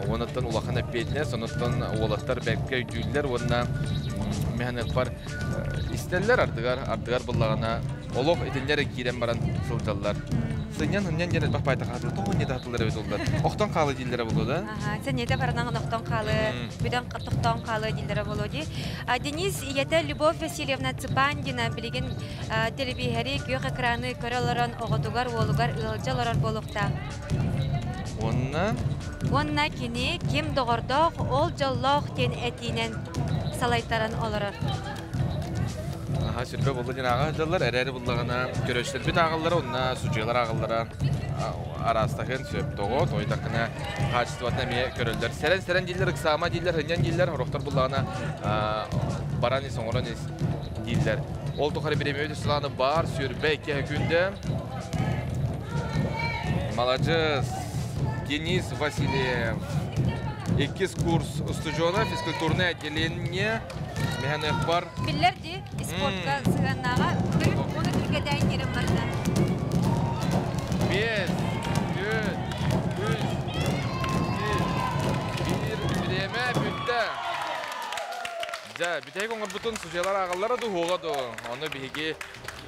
A: уонуттан улахан эппиэтинэс, онуттан уолаттар бэркэ өйдүүллэр уонна мэһэнэхпар истэллэр ардыгар, ардыгар буллаҕына олох итиннэ эрэ киирэн баран сылдьаллар. Сынньан хынньан диэн элбэх баайта хаатылар. Тоҕо инньэ таһатылар эбит оллар. Охтон хаалы дииллэрэ буолуо да?
B: Аха, сэнньэтэ баранан охтон хаалы, бүтэн тохтоон хаалы дииллэрэ буолуо дии. Денис ийэтэ Любовь Васильевна Цыпандина билигин телевизори күөх экраны көрө олорон оҕотугар, уолугар ыалдьа олорор буолуохтаах.
A: Уонна?
B: Уонна кини ким доҕордоох, ол дьоллоох диэн этиинэн салайтаран олорор.
A: Аха, сүрбэ буолла диэн ааҕа сылдьаллар, эрээри буллаҕына көрөөччүлэрбит ааҕаллара уонна судьуйалар ааҕаллара араастаһыан сөп. Тоҕо? Тоҕойдаххына хаачыстыбатын эмиэ көрөллөр. Сэрэн-сэрэн дииллэр, ыксаама дииллэр, һынньан дииллэр, сорохтор буллаҕына баран ис, оҥорон ис дииллэр. Ол тухары бириэмэбит сылааны баар, сүрбэ икки күндэ. Маладьыс! Денис Васильев. Иккис курс устудьуона, физкультурное отделение Мэһэнэхпар.
B: Биллэр дии, спортка сыһыаннааҕа. Оны түргэтээн киирэн барда.
A: Биэс, түөрт, үс, икки, биир. Бириэмэ бүттэ. Дьэ, бүтэһик оҥорбутун судьуйалар ааҕаллара дуу, уоҕа дуу? Ону биһиги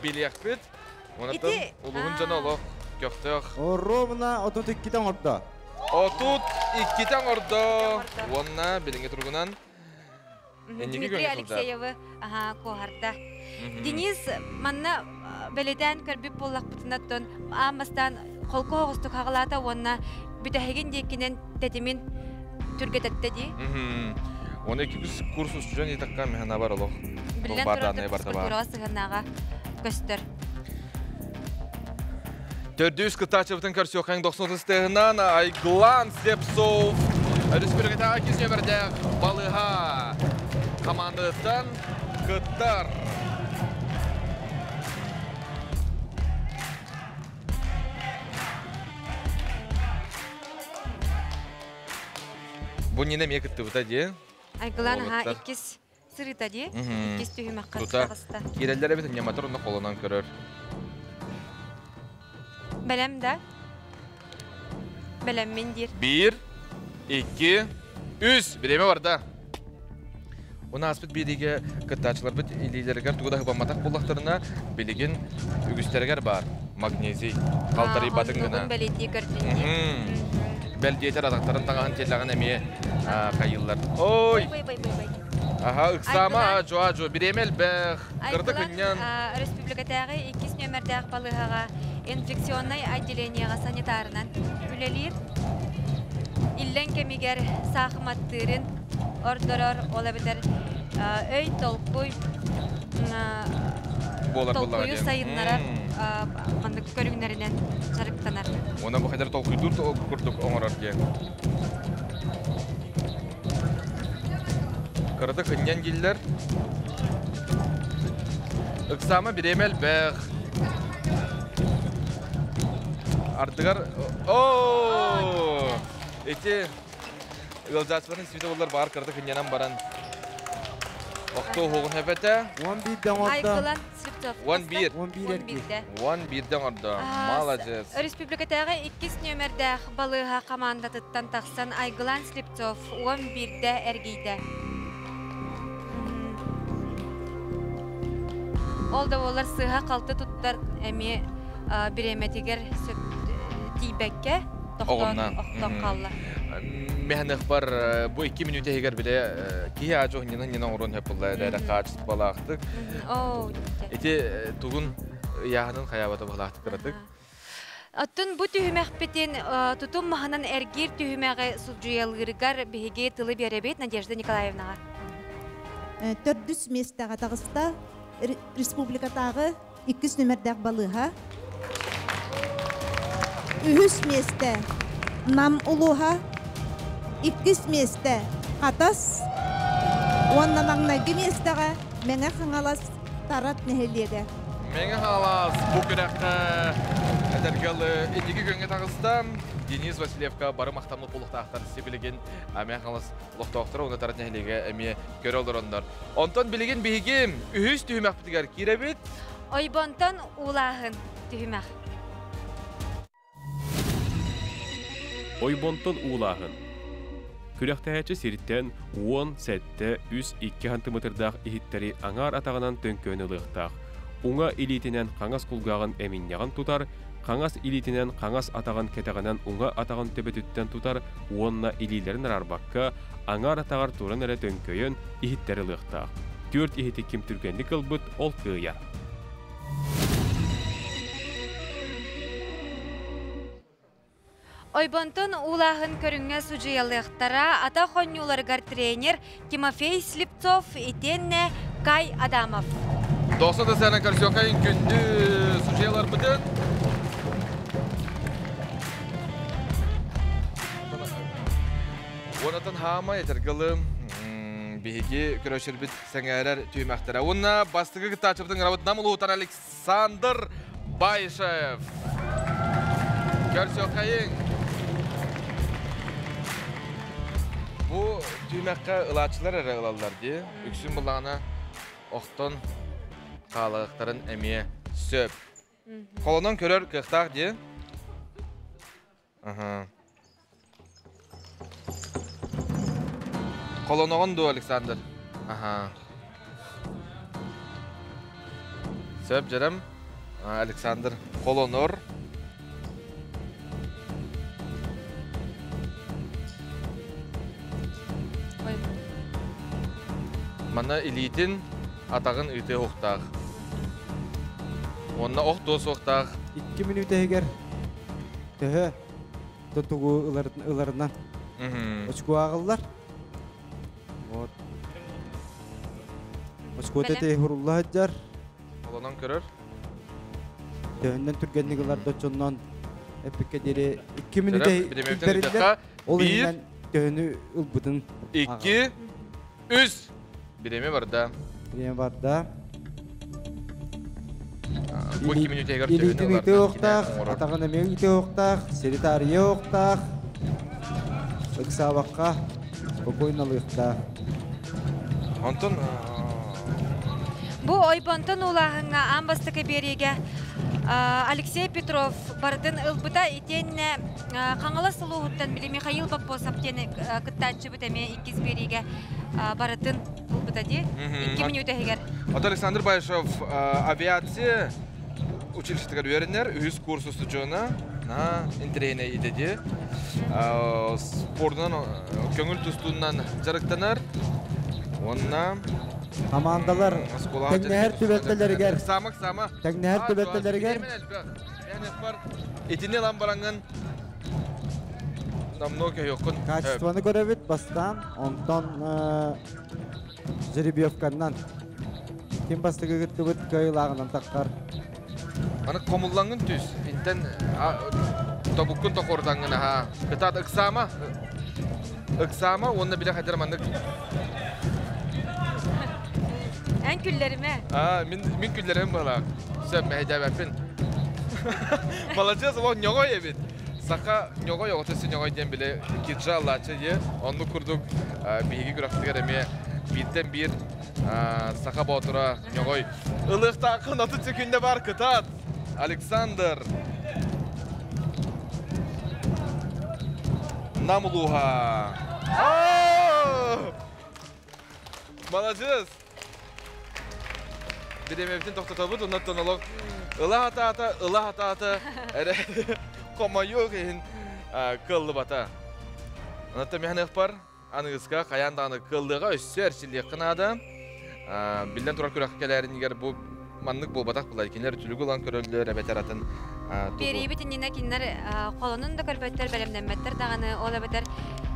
A: билиэхпит. Онтон улуһун дьоно олох көхтөөх.
G: Ровно 32-те оҥордо.
A: 32-те оҥордо. Уонна билиҥҥи туругунан
B: Дмитрий Алексеевы куоһарда. Денис манна бэлиэтээн көрбүт буоллахпытына оттон аан бастаан холку оҕустук хаҕалаата уонна бүтэһигин диэкинэн тэтимин түргэтэтте дии.
A: Оны иккис курс устудьон итакка механа бар олох.
B: Биллэн турар, физкультураҕа сыһыаннааҕа көстөр.
A: Төрдүс кыттааччыбытын көрсүөххэҥ 90 тыһынан Айглан Слепцов Республикатааҕы иккис нүөмэрдээх балыһа хамаандатыттан кыттар. Бу нина эмиэ кыттыбыта дии.
B: Айгылан аха иккис сырыта дии. Иккис түһүмэххэ таҕыста.
A: Киирэллэр эбит ньаматар онно холонон көрөр.
B: Бэлэм да? Бэлэммин диир.
A: 1, 2, 3. Бириэмэ барда. Оны ааспыт биэриигэ кыттааччыларбыт илиилэригэр тугу да хыбамматах буоллахтарына, билигин үгүстэригэр баар магнезий халтарыйбатын гына.
B: Бэлиэтии көрдүн дии.
A: Бэл диэтэр атахтарын таҥаһын тиэллэҕин эмиэ хайыыллар. Ой! Аха, ыксаама, жуа жуа, бириэмэ элбэх, кырды кынньан.
B: Республикатааҕы иккис нүөмэрдээх балыыһаҕа инфекционнай отделениеҕа санитарынан үлэлиир. Иллэҥ кэмигэр саахыматтыырын ордорор, ол эбэтэр өй толкуй толкуйу сайыннарар маннык көрүҥнэринэн дьарыктанар.
A: Уонна бу хайдар толкуйдуур курдук оҥорор диэн. Кыратык ынньан дииллэр. Ыксаама бириэмэ элбэх. Ардыгар оо ити ыалдьааччыларын сүтэ боллар баар кыратык ынньанан баран охто уһугун хэпэтэ.
G: 11-ден оҥордо.
A: 11. 11-ден оҥордо. Молодец.
B: Республикатааҕы иккис нүөмэрдээх балыыһа хамаандатыттан тахсан Айгылан Слепцов 11-дэ эргийдэ. Ол да буоллар сыыһа-халты туттар эмиэ бириэмэтигэр сөп тиийбэккэ тохтоон охтон хаалла.
A: Мэһэнэхпар бу 2 мүнүүтэ иһигэр биле киһи аажу хынньана хынньана оҥоруон сөп буолла эрэ хаачыстыбалаахтык. Ити тугун ыйааһынын хайаабата баһылаахтык кыратык.
B: Оттон бу түһүмэхпитин тутум маһынан эргиир түһүмэҕи судьуйалыырыгар биһиги тылы биэрэбит Надежда Николаевнаҕа.
H: Төрдүс миэстэҕэ таҕыста республикатааҕы иккис нүмердээх балыыһа. Үһүс миэстэ Нам улууһа. Иккис миэстэ Хатас. Уонна маҥнайгы миэстэҕэ Мэҥэ Хаҥалас Тарат нэһилиэгэ.
A: Мэҥэ Хаҥалас бу күрэххэ эдэргэ инники күөҥҥэ таҕыста. Денис Васильевка бары махтаммыт буолуохтаахтар сибилигин Мэҥэ Хаҥалас олохтоохторо уонна Тарат нэһилиэгэ эмиэ көрө олороннор. Онтон билигин биһиги үһүс түһүмэхпитигэр киирэбит.
B: Ойбонтон уулааһын түһүмэх.
I: Ойбонтон уулааһын. Күрэхтэһээччи сиртэн 10, 7, 3, 2 сантиметрдаах иһиттэри аҥаар атаҕынан төҥкөөн ылыахтаах. Уҥа илиитинэн хаҥас кулгааҕын эминньэҕин тутар, хаҥас илиитинэн хаҥас атаҕын кэтэҕинэн уҥа атаҕын төбөтүттэн тутар уонна илиилэрин араарбакка, аҥаар атаҕар туран эрэ төҥкөйөн иһиттэри ылыахтаах. Түөрт иһити ким түргэнник ылбыт, ол кыайар.
B: Ойбонтон уулааһын көрүҥҥэ судьуйалыахтара атах оонньууларыгар тренер Тимофей Слепцов итиэннэ Кай Адамов.
A: Доса да сыана көрсүөххэйин күндү судьуйаларбытын. Уонатын хаама этэргылым биһиги көрөшөрбүт сэҥээрэр түһүмэхтэрэ. Уонна бастакы кыттааччыбытын ыҥырабыт Нам улуутар Александр Баишев. Көрсүөххэйиҥ. Бу түһүмэххэ ылааччылар эрэ ылаллар дии. Үксүн былаана охтон хаалыахтарын эмиэ сөп. Холонон көрөр кыахтаах дии. Аха. Холоноҕун дуо, Александр? Аха. Сөп, дьарам. Александр холонор. Манна илиитин, атаҕын ыытыа уохтаах. Уонна ох туо суохтаах.
G: 2 мүнүүтэ иһигэр төһө тутугу ыларынан очко ааҕыллар. Вот. Очкота тиһурулла сылдьар.
A: Олонон көрөр.
G: Төһөннөн түргэнник ылар дочоннон эппикке диэри 2 мүнүүтэ бэриллэр. Ол иһинэн төһөнү ылбытын
A: 2 3 Бириэмэ барда.
G: Бириэмэ барда.
A: Бу 2 мүнүүтэгэр
G: Илиитин ыытыахтаах, атаҕын эмиэ ыытыахтаах, сири таарыйыахтаах. Ыксаабакка. Спокойно лыхта.
A: Онтон
B: Бу ойбонтон уулааһыҥҥа аан бастакы биэриигэ Алексей Петров барытын ылбыта итиэннэ Хаҥалас улууһуттан били Михаил Боппосов диэн кыттааччыбыт эмиэ иккис биэриигэ барытын ылбыта дии. 2 мүнүүтэ иһигэр.
A: Ото Александр Баишев авиация училищетыгар үөрэнэр, үһүс курс устудьуона, на интэриэһинэй идэди. Спордунан көҥүл тустуунан дьарыктанар. Уонна
G: Командалар тэҥнэһэр түбэлтэлэригэр
A: Сама сама
G: тэҥнэһэр түбэлтэлэригэр
A: Итини ылан бараҥҥын намно көһүөххүн.
G: Качествоны көрөбүт бастаан, онтон жеребьевканнан ким бастакы кыттыбыт кыайыылааҕынан таххар.
A: Аны хомуллаҥҥын түс, интэн тобуккун тохорутаҥҥын аһаа. Кытаат ыксаама, ыксаама уонна билэ хадьар маннык.
B: Эн күллэримэ.
A: Аа, мин мин күллэрим быһалаах. Сөп, мэһэйдээбэппин. Маладьыас, ол ньоҕой эбит. Саха ньоҕой оҕото ньоҕой диэн биле киджа аллааччы дии. Оннук курдук биһиги күрэхтигэр эмиэ бииртэн биир саха боотура ньоҕой. Ылыахтааххын 30 секүндэ бар кытаат. Александр Нам улууһа. Маладьыас! Бириэмэбитин тохтотобут, оннуттан олох ыла хатаата, ыла хатаата, эрэ хомойуох иһин кыаллыбата. Онуттан миһаныахпар аныгыска хайаан даҕаны кыаллыаҕа өссө эрчиллиэххэ наада. Биллэн турар күрэххэ кэлээринигэр бу маннык буолбатах буолар. Кинилэр үтүлүгү ылан көрөллөр, эбэтэр атын
B: Биэриибит иннинэ кинилэр холонун да көрбөттөр, бэлэмнэммэттэр даҕаны, ол эбэтэр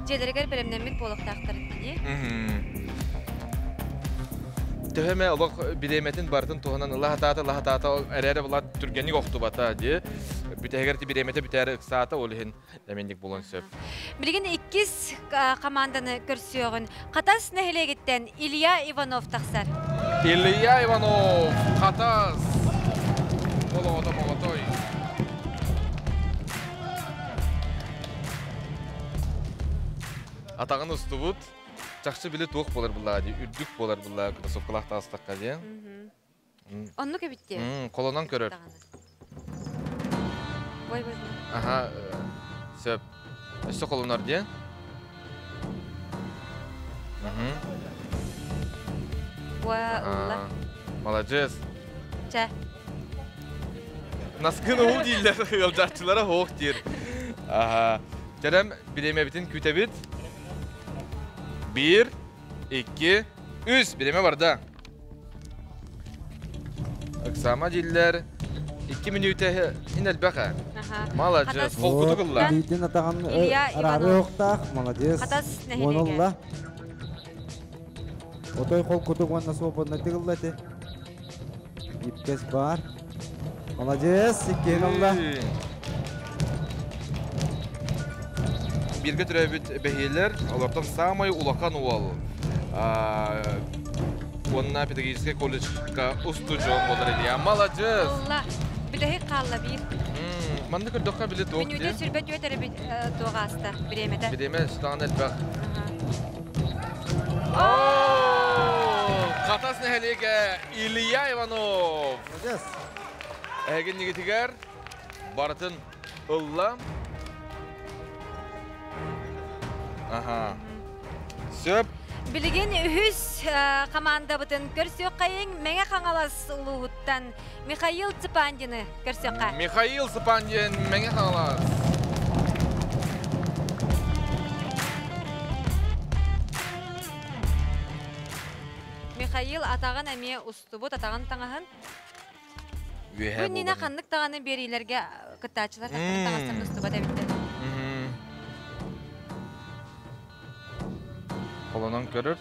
B: дьиэлэригэр бэлэмнэммит буолуохтаахтар дии.
A: Төһө эмэ олох бириэмэтин барытын туһанан ыла сатаата, ыла сатаата, эрээри була түргэнник охтубата дии. Бүтэһигэр ти бириэмэтэ бүтээри ыксаата, ол иһин эминник булуон сөп.
B: Билигин иккис команданы көрсүөҕүн. Хатас нэһилиэгиттэн Илья Иванов тахсар.
A: Илья Иванов, Хатас. Олоҕото моҕотой. Атаҕын устубут. Чахчы били туох буолар буллаа дии, үрдүк буолар буллаа, кроссовкалаах таҕыстахха дии.
B: Оннук эбит дии.
A: Холонон көрөр.
B: Ой, ой, ой.
A: Аха, сөп. Өссө холонор дии.
B: Уа,
A: Маладьыас.
B: Чэ.
A: Наскын уу дииллэр, ыалдьааччылара хоох диир. Аха. Чэрем бириэмэбитин күүтэбит. Биир, икки, үс. Бириэмэ барда. Ыксаама дииллэр. 2 мүнүүтэ иһин элбэх ээ. Маладьыас, холкутук ылла.
G: Илиитин атаҕын араары оһохтоох, молодец.
B: Хатас
G: Уон Отой холкутук уонна свободно тыгылла ити. Ипкес бар. Молодец, иккиэн ылла.
A: Бииргэ төрөөбүт бэһиэлэр, олортон саамай улахан уол уонна педагогическай колледжка устудьуон буолар Илья. Маладьыас!
B: Ылла. Бүтэһик хаалла биир.
A: Манна көрдөххө били туох
B: Мүнүүтэ сүрбэ түөт эрэ туох ааста бириэмэтэ.
A: Бириэмэ сытаҕын элбэх. Хатас нэһилиэгэ Илья Иванов.
G: Молодец.
A: Эһигин барытын ылла. Аха. Сөп.
B: Билигин үһүс командабытын көрсүөххэйиҥ Мэҥэ Хаҥалас улууһуттан Михаил Цыпандины көрсүөххэ.
A: Михаил Цыпандин Мэҥэ Хаҥалас.
B: Михаил атаҕын эмиэ устубут, атаҕын таҥаһын.
A: Үөһэ
B: Бу иннинэ ханнык даҕаны биэриилэргэ кыттааччылар таҥастарын устубат эбиттэр.
A: Холонон көрөр.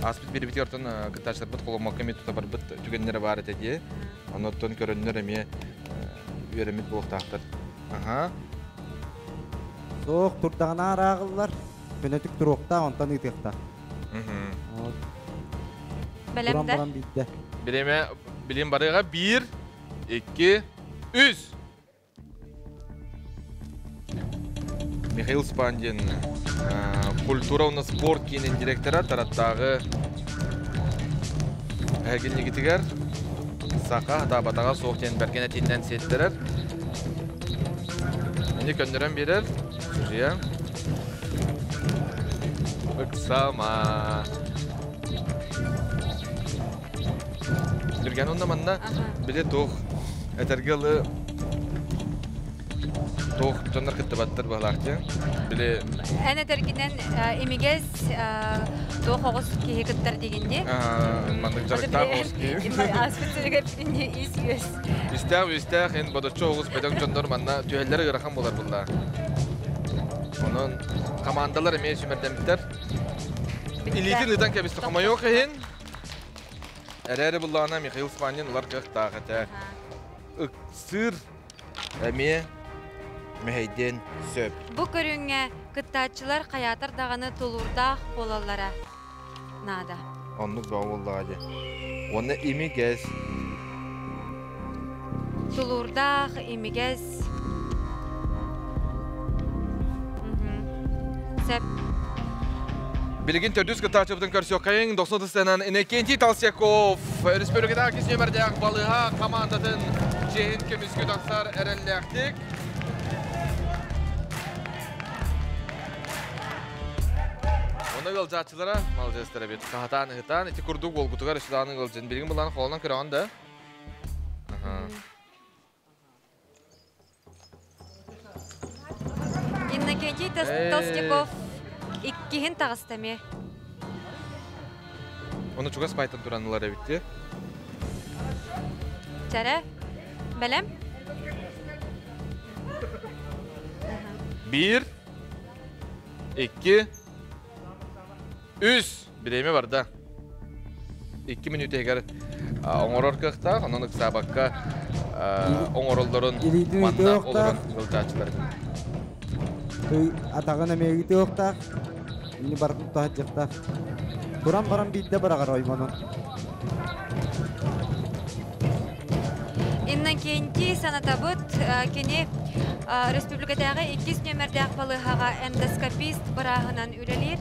A: Ааспыт биэрбитигэр оттон кыттааччыларбыт холоммокко эмиэ тута барбыт түгэннэрэ баар этэ дии. Оннуттан көрөннөр эмиэ үөрэммит буолуохтаахтар. Аха.
G: Суох, турдаҕына арааҕыллар. Көнөтүк туруохтаах, онтон ыытыахтаах.
B: Бэлэм да?
G: баран биирдэ.
A: Бириэмэ билим барыга 1, 2, 3. Михаил Спандин культура уонна спорт киинин директора Тараттааҕы эһигиннигитигэр саха хатаабатаҕа суох диэн бэргэн этиинэн сиэттэрэр. Ини көннөрөн биэрэр. Судьуйа. Ыксама. Түргэн онно манна били туох этэргэ ылы туох дьоннор кыттыбаттар быһалаах диэн. Били
B: Эн этэргинэн имигэс туох оҕус киһи кыттар дигин дии.
A: Маннык дьарыктаах оҕус киһи.
B: Ааспыт сиригэр ис үөс.
A: Үстээх үстээх эн бодоччу оҕус бөдөҥ дьоннор манна түһэллэрэ ыарахан буолар булла. Онон командалар эмиэ сүмэрдэммиттэр. Илиитин ыытан кэбистэ. Хомойуох иһин Эрээри буллаҕына Михаил Спанин ылар кыахтаах этэ. Ыксыыр эмиэ мэһэйдиэн сөп.
B: Бу көрүҥҥэ кыттааччылар хайаатар даҕаны тулуурдаах буолаллара наада.
A: Оннук бөҕө буоллаҕа дии. Уонна имигэс.
B: Тулуурдаах, имигэс. Сөп.
A: Билигин төрдүс кыттааччыбытын көрсүөххэйиҥ. Дохсун тыстыынан Иннокентий Толстяков өрөспүүбүлүкэтээҕи иккис нүөмэрдээх балыыһа командатын чиэһин көмүскүү тахсар эрэллээхтик. Оны ыалдьааччылара маладьыастар эбит. Хаһатаан ыһытаан ити курдук уолгутугар өссө даҕаны ыалдьын. Билигин былаан холонон көрөҕүн да?
B: Иннокентий Толстяков иккиһин таҕыста эмиэ.
A: Ону чугас байтан туран ылар эбит дии.
B: Чэрэ, бэлэм?
A: Биир, икки, үс. Бириэмэ барда. Икки мүнүүтэ иһигэр оҥорор кыахтаах, онон ыксаабакка оҥороллорун манна олорон ыалдьааччылар.
G: Атаҕын эмиэ ыытыахтаах, ини барытын таһырдьахтаах. Туран баран биирдэ быраҕар оймонун.
B: Иннокентий санатабыт, кини республикатааҕы иккис нүөмэрдээх балыыһаҕа эндоскопист бырааһынан үлэлиир.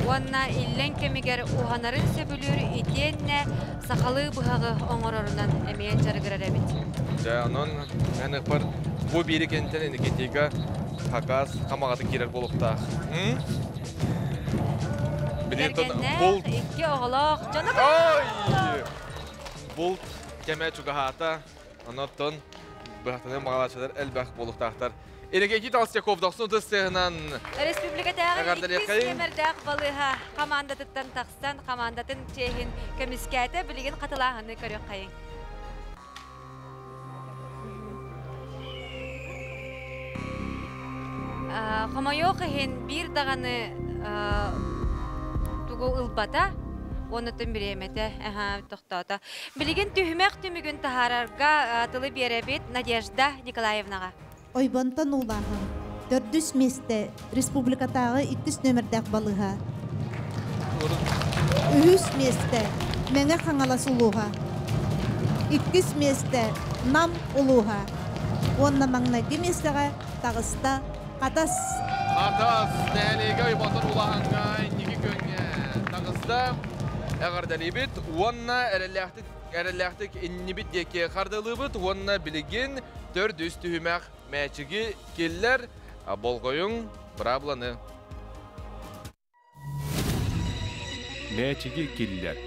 B: Уонна иллэҥ кэмигэр уһанарын сөбүлүүр итиэннэ сахалыы быһаҕы оҥорорунан эмиэ дьарыгырар эбит.
A: Дьэ, онон эн ыппар бу биири кэнтэн Иннокентийга хакас хамаҕата киирэр буолуохтаах.
B: Кэргэннээх, икки оҕолоох, дьоно
A: Ой! Булт кэмэ чугаһаата. Онон быһахтаныы маҕалааччылар элбэх буолуохтаахтар. Иннокентий Толстяков дохсун ытыс тыаһынан
B: Республикатааҕы иккис нүөмэрдээх балыыһа хамаандатыттан тахсан хамаандатын чиэһин көмүскээтэ. Билигин хатылааһыны көрүөххэйиҥ. Хомойуох иһин биир даҕаны тугу ылбата уонна бириэмэтэ тохтоото. Билигин түһүмэх түмүгүн таһаарарга тылы биэрэбит Надежда Николаевнаҕа.
H: Ойбонтон уулааһын. Төрдүс миэстэ республикатааҕы иккис нүөмэрдээх балыыһа. Үһүс миэстэ Мэҥэ Хаҥалас улууһа. Иккис миэстэ Нам улууһа. Уонна маҥнайгы миэстэҕэ таҕыста Хатас.
A: Хатас нэһилиэгэ Ойбонтон улаһаҥҥа инники күөҥҥэ таҕыста. Эҕэрдэлиибит уонна эрэллээхтик эрэллээхтик иннибит диэки хардылыыбыт уонна билигин төрдүс түһүмэх мээчиги киллэр болҕойуҥ быраабыланы.
I: Мээчиги киллэр.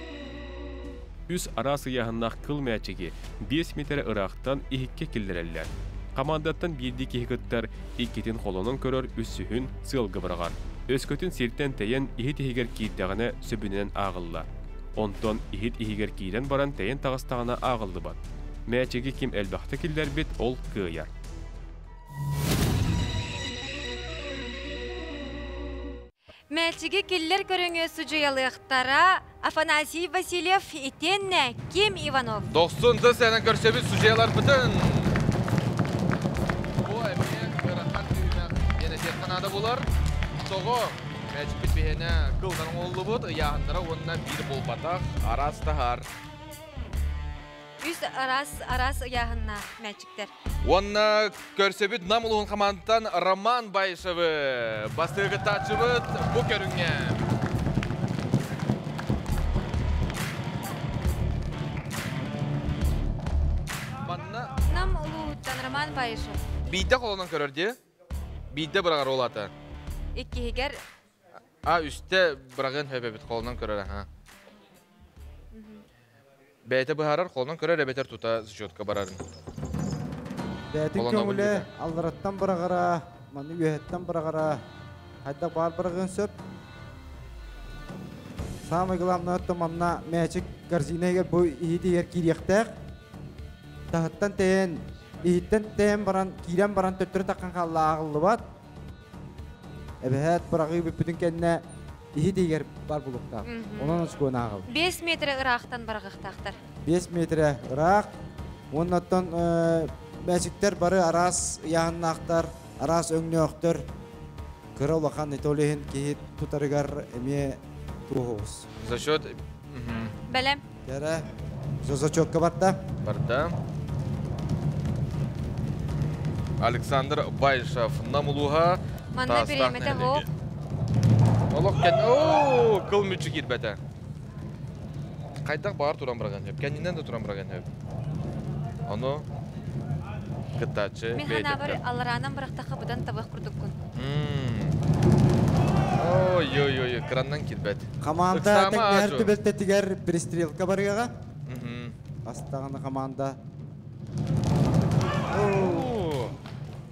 I: Үс араас ыйааһыннаах кыл мээчиги 5 миэтэрэ ыраахтан иһиккэ киллэрэллэр. Хамаандаттан биирдии киһи кыттар, иккитин холонон көрөр, үсүһүн сыалга быраҕар. Өскөтүн сиртэн тэйэн иһит иһигэр киирдэҕинэ сөбүнэн ааҕыллар. Онтон иһит иһигэр киирэн баран тэйэн таҕыстаҕына ааҕыллыбат. Мээчиги ким элбэхтэ киллэрбит, ол кыайар.
B: Мээчиги киллэр көрүҥү судьуйалыахтара Афанасий Васильев итиэннэ Ким Иванов.
A: Дохсун тыс энэн көрсөбүт судьуйаларбытын. Бу эмиэ ыарахан түһүмэх диэн этиэххэ наада булар. Тоҕо Мээчикпит биһиэнэ кылдан оҥоһуллубут, ыйааһыннара уонна биир буолбатах, араас таһаар.
B: Үс Олус арас арас ыйааһыннаах мээчиктэр.
A: Уонна көрсөбүт Нам улууһун хамаандаттан Роман Баишевы бастыгы кыттааччыбыт бу көрүҥҥэ. Манна
B: Нам улууһуттан Роман Баишев.
A: Биирдэ холонон көрөр дии. Биирдэ быраҕар ол ата.
B: Иккиһигэр
A: А үстэ быраҕыан хөп эбит холонон көрөр аха. Бэйэтэ быһаарар холонон көрөр эбэтэр тута зачетка барарын.
G: Бэйэтин көҥүлэ аллараттан быраҕара, маны үөһэттэн быраҕара, хайдах баар быраҕыан сөп. Самое главное, то манна мээчик корзина иһигэр бу иһитигэр киириэхтээх. Таһыттан тэйэн, иһиттэн тэйэн баран, киирэн баран төттөрү таххан хаалла ааҕыллыбат. Эбэһээт быраҕыы бүппүтүн кэннэ иһит иһигэр бар булуктаах. Онон очкуон ааҕыл.
B: 5 метрэ ыраахтан бараҕыахтаахтар.
G: 5 метрэ ыраах. Уоннаттан мээчиктэр бары араас ыйааһыннаахтар, араас өҥнөөхтөр. Кыра улахан ити ол иһин киһи тутарыгар эмиэ туоһуус.
A: За счет
B: Бэлэм.
G: Кэрэ. Зачетка барда.
A: Барда. Александр Байшев Нам улууһа.
B: Манна бириэмэтэ оһох.
A: Олох кэн оо кыл мүччү киирбэтэ. Хайдах баар туран быраган хөп. Кэннинэн да туран быраган хөп. Ону кыттааччы
B: Мин ханаабар аллараанан бырахтахха быдан табыах курдуккун.
A: Ой-ой-ой, кыраннан киирбэт.
G: Команда тэҥнэһэр түбэлтэтигэр перестрелка барыаҕа. Астаҕына команда.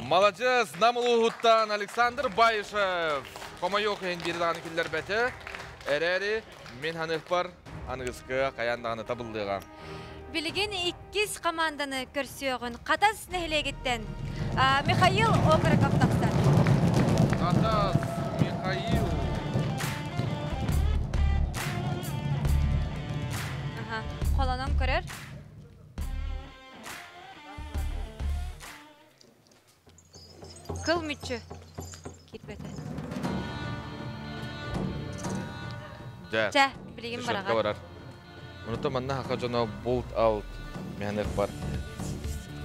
A: Маладьыас, Нам улууһуттан Александр Баишев хомойуох иһин биир даҕаны киллэрбэтэ. Эрээри мин ханыхпар аныгыскы хайаан даҕаны табыллыаҕа.
B: Билигин иккис команданы көрсүөҕүн Хатас нэһилиэгиттэн Михаил Окороков тахсар.
A: Хатас Михаил.
B: Аха, холонон көрөр. Кыл мүччү киирбэтэ.
A: Дьэ.
B: Чэ, билигин
A: бараҕар. Барар. Онута манна хаха дьоно булт алт мэһэнэх бар.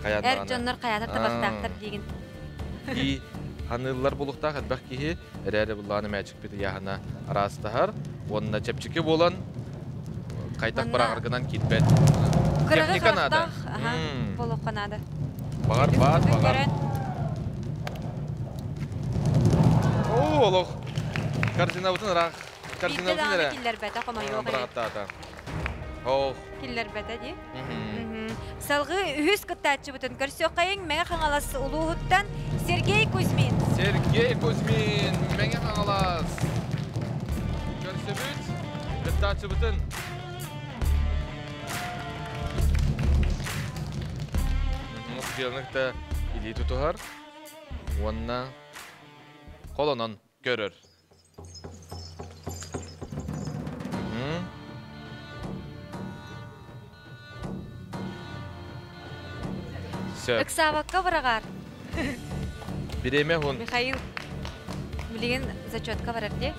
B: Эр дьоннор хайаатар табахтаахтар диигин.
A: И ханыыллар булуктаах элбэх киһи эрээри буллааны мээчикпит ыйааһына араастаһар уонна чэпчэки буолан хайдах бараҕаргынан киирбэт.
B: Кыраҕы харахтаах буолуохха наада.
A: Баҕар баат, баҕар. Оо, олох. Корзинабытын ыраах.
B: Корзинабытын эрэ. Киллэрбэтэ хомойуох.
A: Быраҕаттаата. Ох.
B: Киллэрбэтэ дии. Салгыы үһүс кыттааччыбытын көрсүөххэйиҥ Мэҥэ Хаҥалас улууһуттан Сергей Кузьмин.
A: Сергей Кузьмин, Мэҥэ Хаҥалас. Көрсөбүт кыттааччыбытын. Мускуяныкта илии тутуһар уонна холонон көрөр. Сөп.
B: Ыксаабакка быраҕаар.
A: Бириэмэ уһун.
B: Михаил, билигин зачетка барар дии.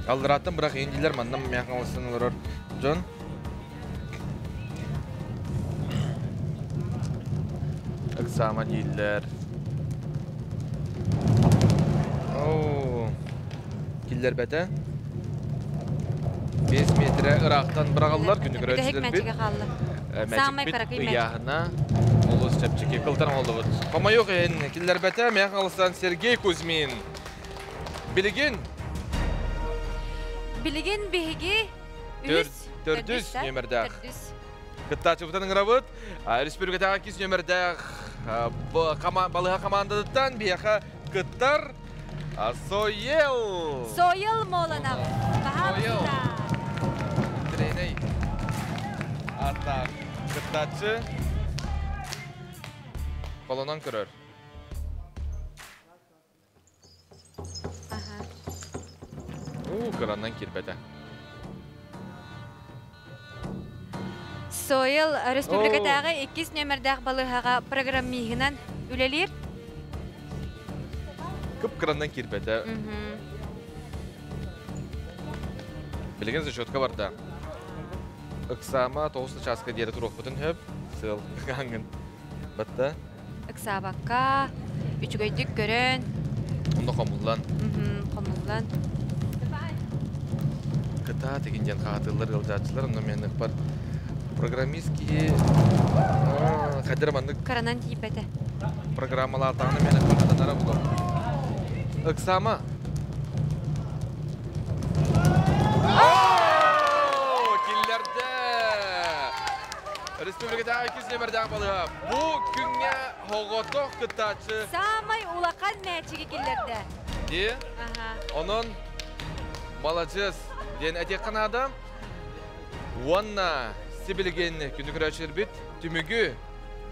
A: Алларааттан бырах индилер манна мяхалыстан олорор дьон. Ыксаама дииллэр. Оо, киллэрбэтэ. 5 метрэ ыраахтан быраҕаллар күнү көрөөччүлэрбит.
B: Саамай кыракый
A: ыйааһына олус чэпчэки кылтан оҥоллубут. Хомойуох иһин киллэрбэтэ Мэхалыстан Сергей Кузьмин. Билигин
B: Билигин биһиги үһүс
A: төрдүс нүөмэрдээх. Кыттааччыбытын ыҥырабыт. Республикатааҕы иккис нүөмэрдээх балыһа командатыттан биһиэхэ кыттар Соел.
B: Соел Молонов.
A: Соел. Треней. Аттаах кыттааччы холонон көрөр. Уу, кыраннан киирбэтэ.
B: Сойл республикатааҕы иккис нүөмэрдээх балыыһаҕа программиһынан үлэлиир.
A: Кып-кыраннан киирбэтэ. Билигин зачетка барда. Ыксаама 9 часка диэри туруохпутун сөп. Сыл аңын. Батта.
B: Ыксаабакка, үчүгэйдик көрөн.
A: Онно хомуллан.
B: Хомуллан.
A: Кыта тегин ден хаатылар ылжаачылар, онно мен бар программист киһи хадыр маннык
B: Каранан тиийбэтэ.
A: Программалаатаҕына мен хатанара булар. Ыксаама. Киллерде! Республикатааҕы иккис нөмердээх балыыһа. Бу күҥҥэ соҕотох кыттааччы.
B: Саамай улахан мээчиги киллерде.
A: Ди. Онон маладьыас диэн этиэххэ наада. Уонна сибилигин күнү көрөөччүлэрбит түмүгү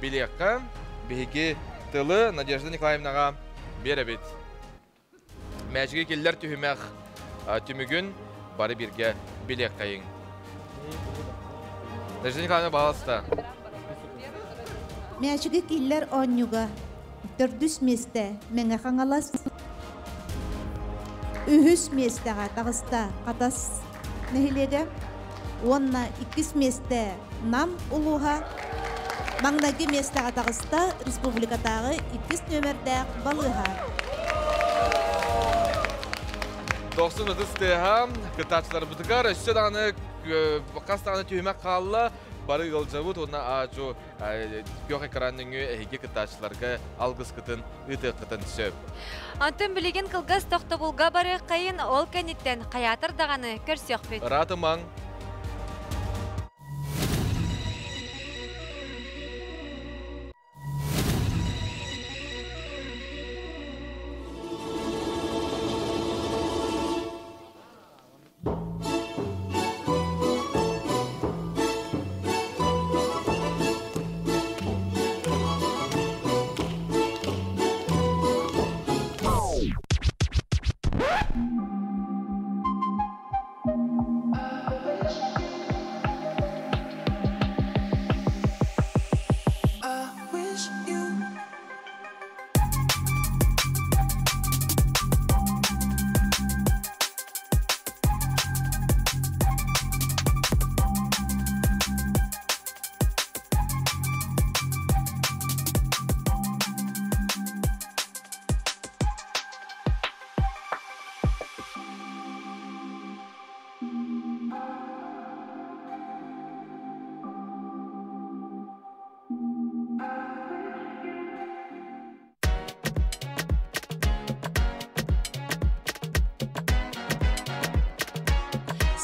A: билиэххэ биһиги тылы Надежда Николаевнаҕа биэрэбит. Мээчиги киллэр түһүмэх түмүгүн бары бирге билиэххэйиҥ. Надежда Николаевна, бааласта.
H: Мээчиги киллэр оонньууга төрдүс миэстэ Мэҥэ Хаҥалас, үһүс миэстэҕэ таҕыста Хатас нэһилиэгэ уонна иккис миэстэ Нам улууһа, маҥнайгы миэстэҕэ таҕыста республикатааҕы иккис нүөмэрдээх балыыһа.
A: Дохсун ытыс тыаһа кыттааччыларбытыгар өссө даҕаны хас даҕаны түһүмэх хаалла бары ыалдьабыт уонна аажу күөх экран нөҥүө эһиги кыттааччыларга алгыскытын ыытыаххытын сөп.
B: Онтон билигин кылгас тохтобулга барыаххайын, ол кэнниттэн хайаатар даҕаны көрсүөхпүт.
A: Ыраатымаҥ.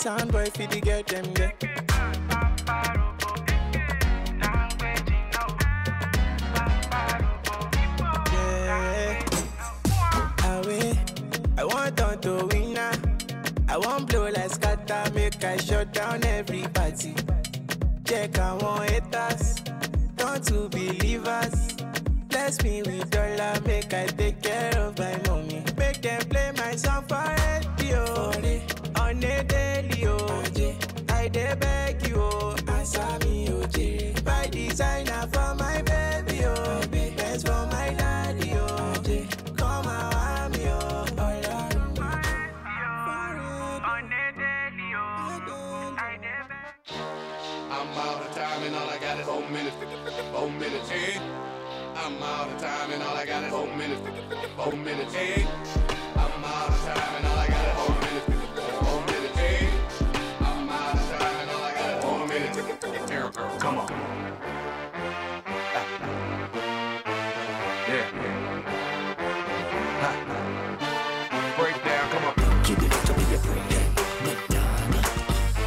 J: Sound boy fi the get them there. Yeah. Away. I want on to win now. I want blow like scatter, make I shut down every party. Check I want haters, turn to believers. Bless me with dollar, make I take care of my mommy. Make them play my song for radio. On a daily, oh. I dey beg you, oh. Answer me, oh, J. Buy designer for my baby, oh. Benz for my daddy, oh. Come and me, oh.
K: I'm out of time and all I got is 4 minutes. 4 minutes, eh? I'm out of time and all I got is 4 minutes. 4 minutes, eh? I'm out of time and all I got is 4 minutes. 4 minutes, eh? I'm out of time and all I got is 4 minutes. Come on. Yeah. Ha. Break down, come on.
L: Keep it up to be a break. Madonna,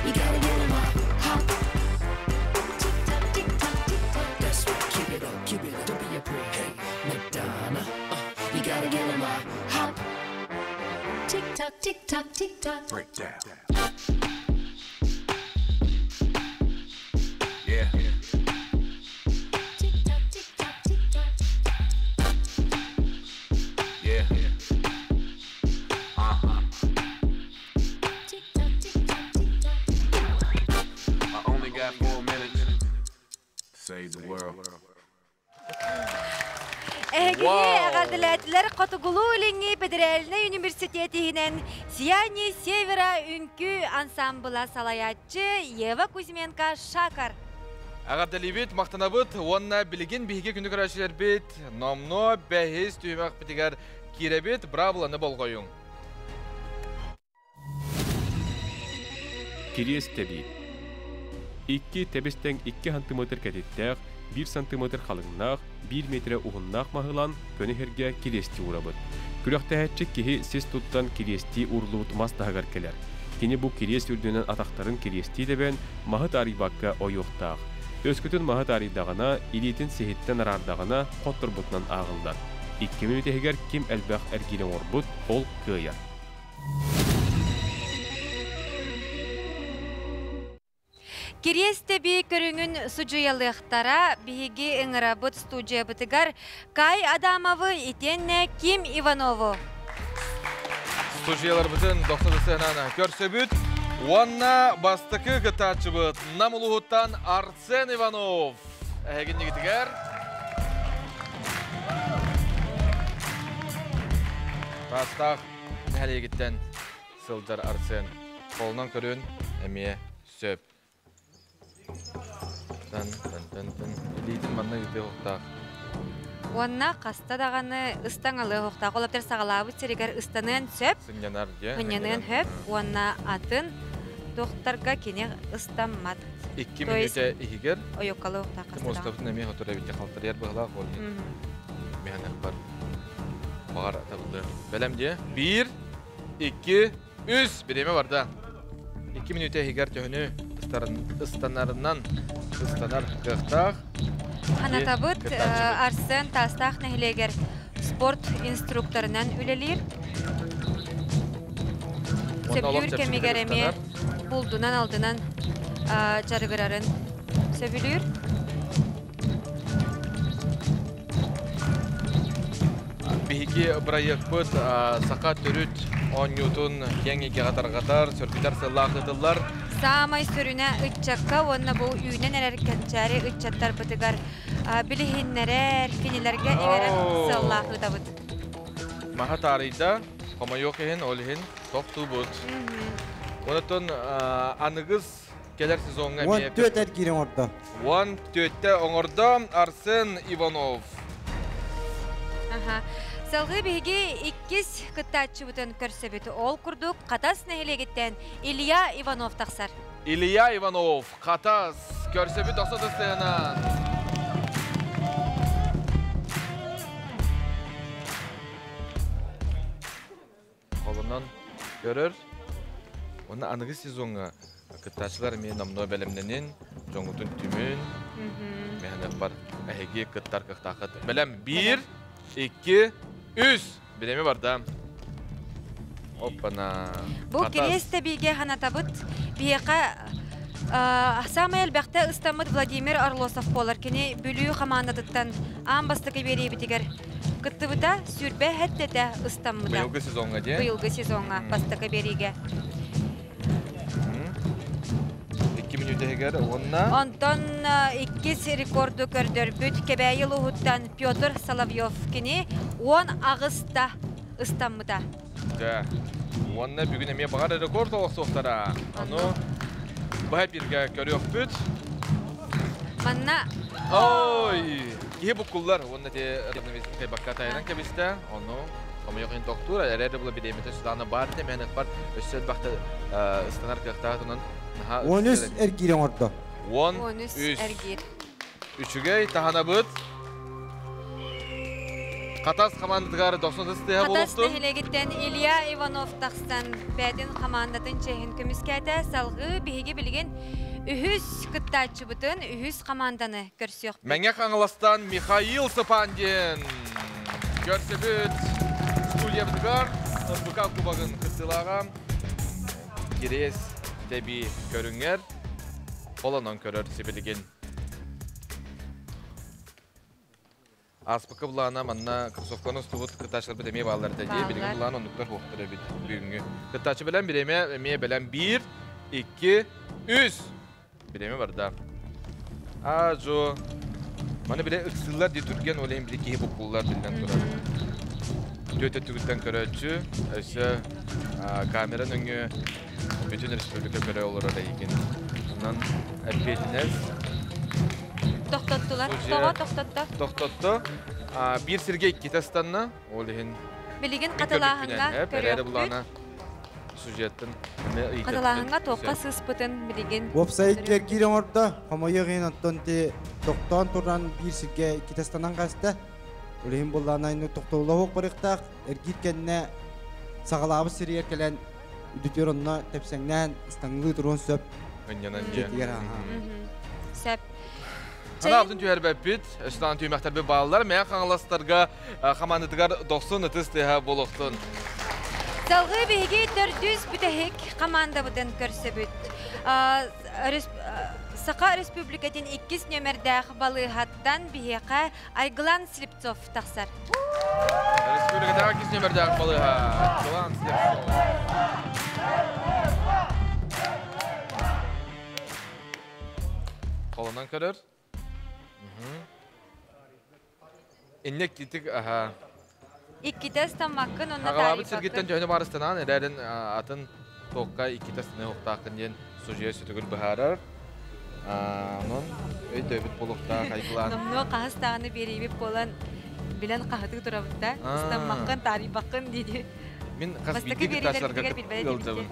L: you gotta get 'em up. Hop. Tick tock, tick tock, tick tock. That's right. Keep it up, keep it up. Don't be a prick. Hey, Madonna, you gotta get 'em up. Hop. Tick tock, tick tock, tick tock.
K: Break down. Yeah.
L: Tick tock, tick tock, tick tock.
K: Yeah. Uh-huh.
L: Tick tock, tick tock, tick tock.
K: I only got 4 minutes. Save the world.
B: Эһигини эҕэрдэлээтилэр Хотугулуу-Илиҥҥи федеральнай университет иһинэн «Сияние Севера» үҥкүү ансаамбыла салайааччы Ева Кузьменко Шакар.
A: Эҕэрдэлиибит, махтанабыт уонна билигин биһиги күнү көрөөччүлэрбит номнуо бэһис түһүмэхпитигэр киирэбит, брабланы болҕойуҥ.
I: Кириэс тэбии. Икки тэбис-тэҥ икки сантыметр кэтиттээх, биир сантыметр халыҥнаах, биир миэтэрэ уһуннаах маһылаан көнө сиргэ кириэстии уурабыт. Күрэхтэһээччи киһи сис туттан кириэстии ууруллубут мас таһыгар кэлэр. Кини бу кириэс үрдүнэн атахтарын кириэстии тэбэн, маһы таарыйбакка ойуохтаах. Өскөтүн маһы таарыйдаҕына, илиитин сиһиттэн араардаҕына, хотторбутунан ааҕыллар. Икки мүнүүтэ иһигэр ким элбэх эргиири оҥорбут, ол кыайар.
B: Кириэс тэбии көрүҥүн судьуйалыахтара биһиги ыҥырабыт студиябытыгар Кай Адамовы итиэннэ Ким Иванову.
A: Студияларбытын дохсун сыһынан көрсөбүт уонна бастакы кыттааччыбыт Нам улууһуттан Арсен Иванов. Эһигиннигитигэр Таастаах нэһилиэгиттэн сылдьар Арсен холунан көрүөн эмиэ сөп. Тан тан тан тан илиитин манна ыытыа
B: Уонна хаста даҕаны ыстаҥалыа уһуктаах. Ол эбэтэр саҕалаабыт сиригэр ыстаныан сөп.
A: Сынньанар дьэ.
B: Сынньаныан сөп. Уонна атын докторга кини ыстаммат.
A: Икки мүнүүтэ иһигэр
B: ойуоккалыы уһуктаах хаста даҕаны.
A: Муостабытын эмиэ хотор эбитте халтарыйар быһылаах ол иһин. Миһанахпар баҕар табыллыа. Бэлэм дьэ. Биир, икки, үс. Бириэмэ барда. Икки мүнүүтэ иһигэр төһөнү ыстанарынан ыстанар кыахтаах.
B: Ханатабыт Арсен Таастаах нэһилиэгэр спорт инструкторынан үлэлиир. Сөбүлүүр кэмигэр эмиэ булдунан-алдынан дьарыгырарын сөбүлүүр.
A: Биһиги бырайыакпыт саха төрүт оонньуутун киэҥ эйгэҕэ тарҕатар, сөргүтэр сыаллаах ыытыллар.
B: Саамай сүрүнэ ыччакка уонна бу үүнэн эрэр кэнчээри ыччаттарбытыгар билиһиннэрэр, кинилэргэ иҥэрэр сыаллаах ыытабыт.
A: Маһа таарыйда, хомойуох иһин, ол иһин тохтуубут. Онтон аныгыс кэлэр сезоҥҥа
G: Уон түөрт эргиир оҥордо.
A: Уон түөртэ оҥордо Арсен Иванов.
B: Аха. Салгыы биһиги иккис кыттааччыбытын көрсөбүт. Ол курдук Хатас нэһилиэгиттэн Илья Иванов тахсар.
A: Илья Иванов, Хатас, көрсөбүт охсо сыһынан. Холонон көрөр. Уонна аныгы сезоҥҥа кыттааччылар эмиэ номнуо бэлэмнэнин, дьоҥҥутун түмүн, мэһэнэхпар эһиги кыттар кыахтааххыт. Бэлэм биир, икки, үс! Бириэмэ барда. Оппана.
B: Бу кириэс тэбиигэ ханатабыт. Биһиэхэ саамай элбэхтэ ыстаммыт Владимир Орлосов буолар. Кини Бүлүү хамаандатыттан аан бастакы биэриибитигэр кыттыбыта, сүүрбэ сэттэтэ ыстаммыта.
A: Быйылгы сезоҥҥа диэн?
B: Быйылгы сезоҥҥа, бастакы биэриигэ.
A: Икки мүнүүтэ иһигэр уонна?
B: Онтон иккис рекорду көрдөрбүт Кэбээйи улууһуттан Петр Соловьев кини 18-та ыстаммыта.
A: Дьэ, уонна бүгүн эмиэ баҕар рекорд олохсуохтара. Ону быһа эпиргэ көрүөхпүт.
B: Манна
A: Ой! Киһи буккуллар уонна те равновесие бакка тайынан кэбистэ. Ону хомойох иһин тохтуур, эрэ була бириэмэтэ судаана баар этэ, мээнэ бар өссө элбэхтэ ыстанар кыахтаах онон наһаа
G: 13 эргиир оҥордо.
A: 13 эргиир. Үчүгэй таһанабыт. Хатас хамаандатыгар дохсун ыстыһа
B: Хатас
A: буолуохтун.
B: нэһилиэгиттэн Илья Иванов тахсан бэйэтин хамаандатын чиэһин көмүскээтэ. Салгыы биһиги билигин үһүс кыттааччыбытын, үһүс хамаанданы көрсүөхпүт.
A: Мэҥэ Хаҥаластан Михаил Сапандин көрсөбүт студиябытыгар НБК Кубогын кыттыылааҕа Кириэс тэбии көрүҥэр холонон көрөр сибилигин. Ааспыкка былаана манна кроссовканы устубут кыттааччыларбыт эмиэ бааллар этэ дии. Билигин былаан оннуктар суохтар эбит бүгүҥҥү. Кыттааччы бэлэм, бириэмэ эмиэ бэлэм. Биир, икки, үс! Бириэмэ барда. А-жо. Маны биле ыксыллар ди түрген олейін биле киһи буккуллар биллэн турар. Төтө түгүттэн көрөөччү, өссө камера нөҥүө бүтүн республика көрө олорор эйигин. Онон эппиэтинэс.
B: Тохтоттулар. Тоҕо тохтотто?
A: Тохтотто. Биир сиргэ иккитэ ыстанна. Ол иһин
B: Билигин хатылааһыҥҥа көрүөхпүт.
A: Сюжеттын
B: Хатылааһыҥҥа туохха сыыспытын билигин.
G: Уопсай киир оҥордо. Хомойуох иһин оттон ти тохтоон туран биир сиргэ иккитэ ыстанан хаста. Ол иһин буллаанайны тохтоллоһуох барыахтаах. Эргиир кэннэ саҕалаабыт сиригэр кэлэн үдүтүөр онно тэпсэҥнээн ыстаҥылыы туруон сөп.
A: Ынньанан дьиэ.
B: Сөп.
A: Санаабытын түһэрбэппит, өстаан түмэхтэрбит бааллар, Мэҥэ Хаҥаластарга хамаандатыгар дохсун ытыс тыаһа буолуохтун.
B: Салгыы биһиги төрдүс бүтэһик командабытын көрсөбүт. Саха Республикатын иккис нүөмэрдээх балыыһаттан биһиэхэ Айгылан Слепцов тахсар.
A: Республикатааҕы иккис нүөмэрдээх балыыһа Айгылан Слепцов. Холонон көрөр. Инне иккитик аха.
B: Иккитэ ыстаммаккын онно
A: Аҕалаабыт сиргиттэн төһөнү баарыстанаан эрээрин атын туокка иккитэ ыстаны уохтааххын диэн судьуйа сүтүгүр быһаарар. Онон өйдөбүт буолуохтаах айгылаан.
B: Номнуо хаһыс даҕаны биэриибит буолан билэн хаһытыы турабыт да. Ыстаммаккын, таарыйбаккын дии.
A: Мин хас биирдии кыттааччыларга ыалдьабын.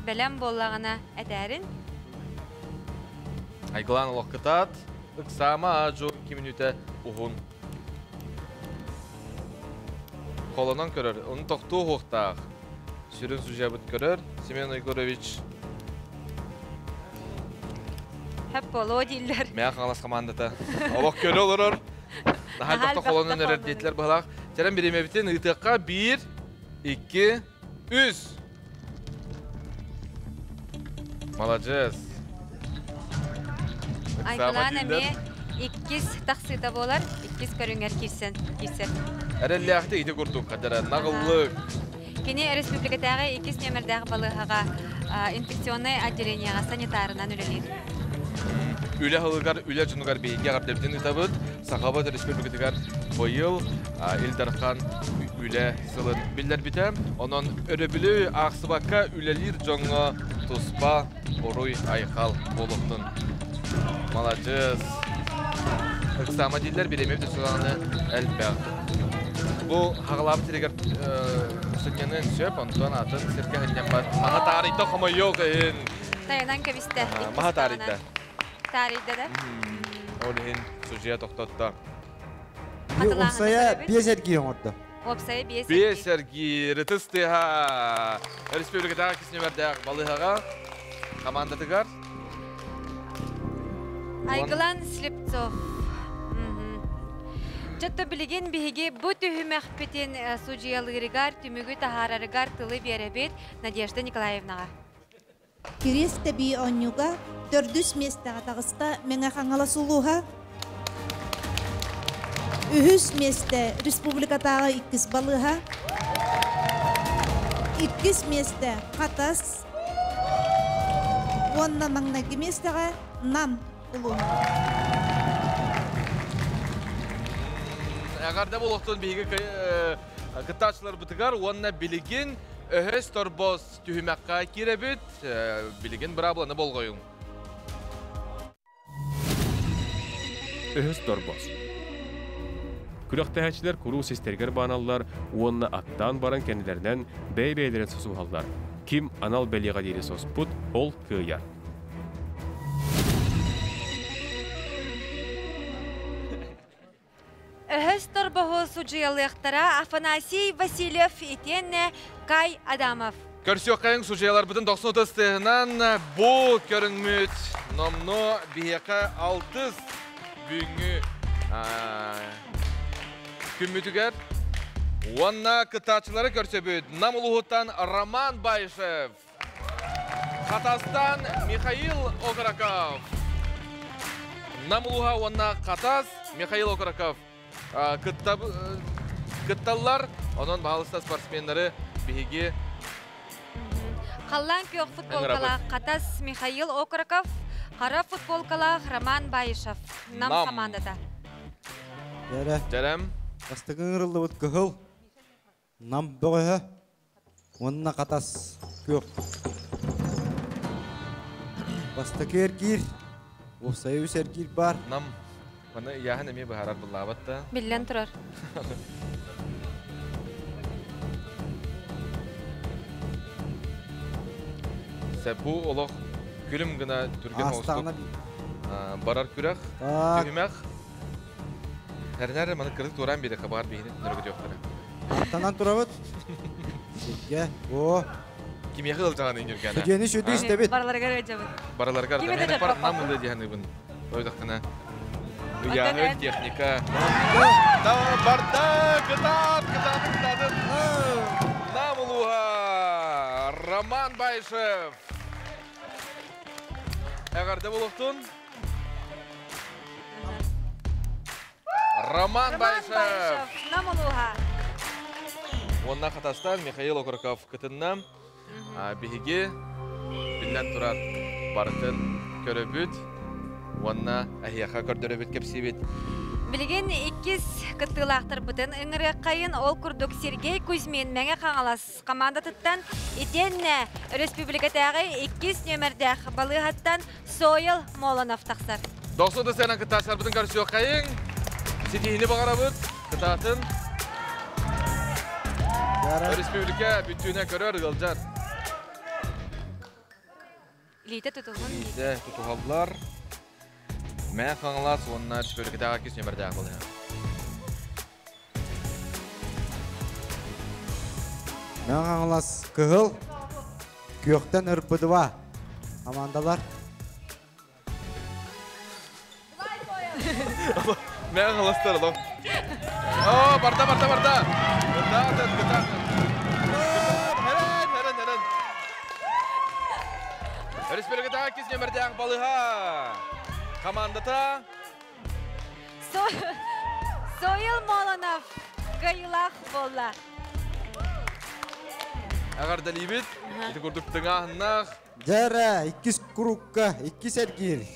B: Бэлэм буоллаҕына этээрин.
A: Айгылаан олох кытаат, ыксаама аажу 2 мүнүүтэ уһун. Холонон көрөр, ону тохтуу уһуохтаах. Сүрүн судьябыт көрөр, Семен Егорович.
B: Хэп болуо дииллэр.
A: Мэҥэ Хаҥалас командата олох көрө олорор. Наһаа элбэхтэ холонон эрэр диэтилэр быһалаах. Чэрэн бириэмэбитин ыытыахха биир, икки, үс. Маладьыас.
B: Айгылаан эмиэ иккис тахсыыта буолар, иккис көрүҥэр киирсэн киирсэр.
A: Эрэллээхтик ити курдук хадара наҕыллык.
B: Кини республикатааҕы иккис нүөмэрдээх балыыһаҕа инфекционнай отделениеҕа санитарынан үлэлиир.
A: Үлэ сылыгар, үлэ дьонугар биһиги эҕэрдэбитин ыытабыт. Сахабыт Республикатыгар быйыл Ил Дархан үлэ сылын биллэрбитэ. Онон өрөбүлү аахсыбакка үлэлиир дьоҥҥо туспа уруй-айхал буолуохтун. Маладьыас. Ыксаама дииллэр, бириэмэ бүтүн элбэх. Бу хаҕалаабыт сиригэр сынньаныан сөп, онтон атын сиргэ сынньаммат. Маһа таарыйда хомойуох иһин.
B: Тайанан кэбистэ.
A: Маһа таарыйда.
B: Таарыйда да?
A: Ол иһин судьуйа тохтотто.
G: Уопсайа биэс эргиир оҥордо.
B: Уопсайа биэс
A: Биэс эргиир ытыс тыаһа республикатааҕы иккис нүөмэрдээх балыыһаҕа командатыгар.
B: Айгылан Слепцов. Дьотто билигин биһиги бу түһүмэхпитин судьуйалыырыгар, түмүгү таһаарарыгар тылы биэрэбит Надежда Николаевнаҕа.
H: Кириэс тэбии оонньууга төрдүс миэстэҕэ таҕыста Мэҥэ Хаҥалас улууһа. Үһүс миэстэ республикатааҕы иккис балыыһа. Иккис миэстэ Хатас уонна маҥнайгы миэстэҕэ Нам улууһа.
A: Эҕэрдэ буолуохтун биһиги кыттааччыларбытыгар уонна билигин өһөс торбос Түһүмэххэ киирэбит, билигин быраабыланы болҕойуҥ.
I: Өһөс торбос. Күрэхтэһээччилэр куруук систэригэр бааналлар уонна аттаан баран кэннилэринэн бэйэ-бэйэлэрин сосуһаллар. Ким анал бэлиэҕэ диэри соспут, ол кыайар.
B: Өһөс торбоһу судьуйалыахтара Афанасий Васильев итиэннэ Кай Адамов.
A: Көрсүөххэйиҥ судьуйаларбытын дохсун ытыс тыаһынан бу көрүҥмүт номнуо биһиэхэ алтыс бүгүҥҥү күммүтүгэр уонна кыттааччылары көрсөбүт Нам улууһуттан Роман Баишев, Хатастан Михаил Окороков. Нам улууһа уонна Хатас Михаил Окороков кытталлар. Онон баһылыста спортсменнары биһиги.
B: Халлаан күөх футболкалаах Хатас Михаил Окороков, хара футболкалаах Роман Баишев. Нам командата.
G: Дәрэ.
A: Дәрәм.
G: Бастакы ыҥырыллыбыт кыһыл. Нам бөҕөһө. Уонна Хатас күөх. Бастакы эргиир. Уопсайа үс эргиир бар.
A: Нам Маны ыйааһын эмиэ быһаарар быллаабат да.
B: Биллэн турар.
A: Бу олох күлүм гына түргэн оҕустук барар күрэх, түһүмэх. Эрнэр маны кырдык туораан биэре хабар биһини түнөргө
G: Аттанан турабыт. Сиргэ. О.
A: Кимиэхэ ылдьаҕаны нүргәнэ?
G: Сүдүөнү сүдү истэбит.
B: Бараларыгар ыдьабыт.
A: Бараларыгар да бар нам ылы диһаныбын. Ойдахтана. Ыйааһын, техника. Да, барда, кытаат, кытаат, кытаатын. Нам улууһа Роман Баишев. Эҕэрдэ буолуохтун. Роман Баишев.
B: Нам улууһа.
A: Уонна Хатастан Михаил Окороков кытынна. Биһиги биллэн турар барытын көрөбүт уонна эһиэхэ көрдөрөбүт кэпсиибит.
B: Билигин иккис кыттыылаахтарбытын ыҥырыаххайын, ол курдук Сергей Кузьмин Мэҥэ Хаҥалас командатыттан итиэннэ өрөспүүбүлүкэтээҕи иккис нүөмэрдээх балыыһаттан Сойл Молонов тахсар.
A: Дохсу да сыанан кыттааччыларбытын көрсүөххэйиҥ. Ситиһиини баҕарабыт. Кытаатын. Өрөспүүбүлүкэ бүттүүнэ көрөр, ыалдьар.
B: Илиитэ тутуһун.
A: Илиитэ тутуһаллар. Мэ Хаҥалас уонна республикатааҕы иккис нүөмэрдээх балыыһа.
G: Мэ Хаҥалас кыһыл, күөхтэн ырбыдыба. Командалар.
A: Мэ Хаҥаластар олох. О, барда, барда, барда. Кытаатын, кытаатын. Хэрэн, хэрэн, хэрэн. Республикатааҕы иккис нүөмэрдээх балыыһа. Командата
B: Соил Молонов кыайыылаах буолла.
A: Эҕэрдэлиибит. Ити курдук тыҥааһыннаах.
G: Дьэрэ, иккис курукка, иккис эргиир.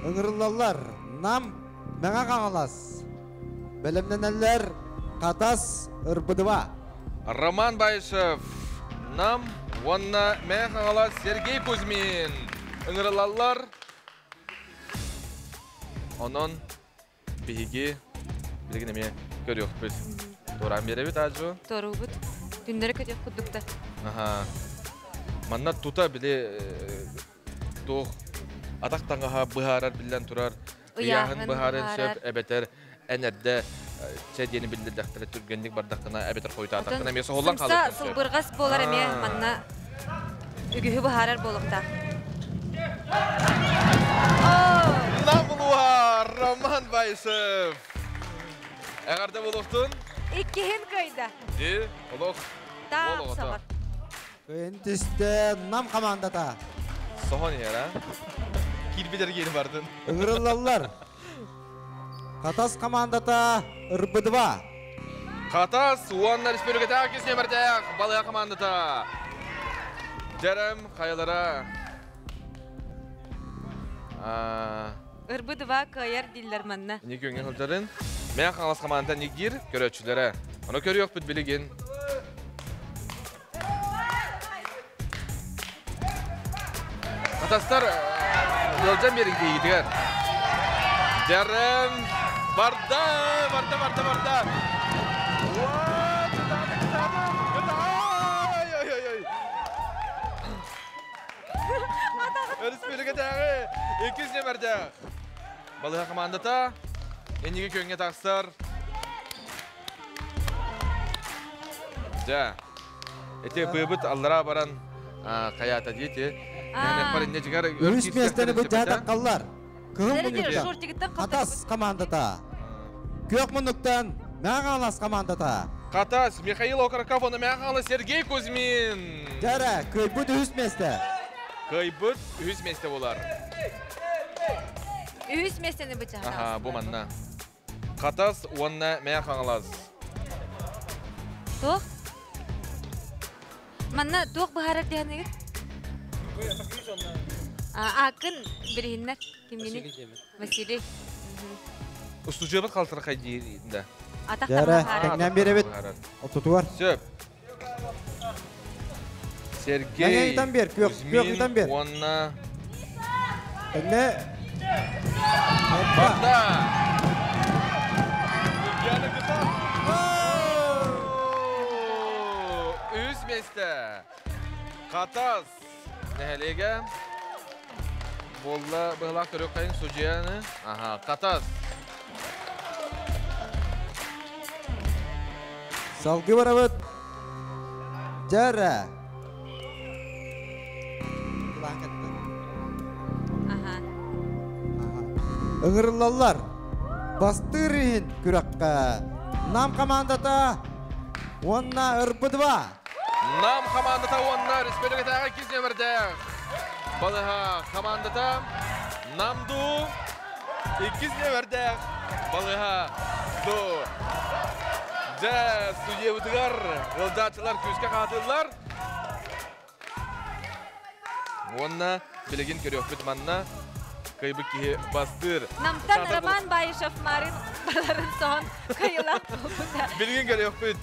G: Ыҥырыллаллар Нам, Мэҥэ Хаҥалас. Бэлэмнэнэллэр Хатас, Ырбыдыба.
A: Роман Баишев, Нам уонна Мэҥэ Хаҥалас Сергей Кузьмин ыҥырыллаллар. Онон биһиги билигин эмиэ көрүөхпүт. Туораан биэрэбит аажу.
B: Туоруубут. Түннэри көтүөх курдуктар.
A: Аха. Манна тута били туох атах таҥаһа быһаарар биллэн турар ыйааһын быһааран сөп эбэтэр эн эрдэ чэ диэни биллэрдэхтэрэ түргэнник бардаххына эбэтэр хойутаатаххына эмиэ соһуллан хаалыаххын
B: сөп. Сылбырҕас буолар эмиэ манна үгүһү быһаарар буолуохтаах.
A: Нам булуа Роман Байсев. Эҕэрдэ буолуохтун.
B: Иккиһин кыайда.
A: Ди, олох.
B: Таах соҕор.
G: Кыайын түстэ Нам командата.
A: Соһон иһэр, а? Киирбит эргиэни бардын.
G: Ыҥырыллаллар. Хатас командата Ырбыдыба.
A: Хатас уонна республикатааҕы кис нөмэрдээх балыга командата. Дьэрэм хайалара
B: Ырбыдыба кыайар дииллэр манна.
A: Ини күҥҥэ сылдьарын. Мэ Хаҥалас командата нигдиир көрөөччүлэрэ. Ону көрүөхпүт билигин. Хатастар ыалдьан биэриҥ тиийгитигэр. Дьэрэм барда, барда, барда, барда. Өрөспүүбүлүкэтээҕи иккис нүөмэрдээх балыыһа командата инники күөҥҥэ тахсар. Дьэ, ити быыбыт аллараа баран хайаата диэти.
G: Үс миэстэни быдьаатаккаллар. Кыһыл муннуктан Хатас командата. Күөх муннуктан Мэҥэ командата.
A: Хатас, Михаил Окороков, уонна Мэҥэ Сергей Кузьмин.
G: Дьэрэ, кыайбыт үһүс миэстэ.
A: Кыайбыт үһүс миэстэ болар.
B: Үһүс миэстэни бычаһа.
A: Аха, бу манна. Хатас уонна Мэҥэ Хаҥалас.
B: Туох? Манна туох быһаарар диһаныгыт? Ааккын билиһиннэр кимҥини? Василий.
A: Устудьуобат халтархай диир да.
B: Атах
G: Дьэрэ, тэҥнээн биэрэбит. Ортотугар.
A: Сөп. Сергей
G: ыйтан бер, күөх, күөх ыйтан бер.
A: Уонна...
G: Тэҥнэ.
A: Барда! Үс месте. Хатас нэһилиэгэ буолла быһылаах көрүөххэйин судьуйаны. Аха, Хатас.
G: Салгыы барабыт. Дьэрэ.
B: Аха.
G: Ыҥырыллаллар. Бастыыр иһин күрэххэ Нам командата уонна РБ-2.
A: Нам командата уонна республикатааҕы иккис нүөмэрдээх балыһа командата Намду иккис нүөмэрдээх балыһа ду. Дьэ, судьябытыгар ыалдьааччылар күүскэ хаатыллар. Уонна билигин көрүөхпүт манна кыайбыт киһи бастыыр.
B: Намтан Роман Баишев Марын баларын соһон кыайылаах буолбута.
A: Билигин көрүөхпүт.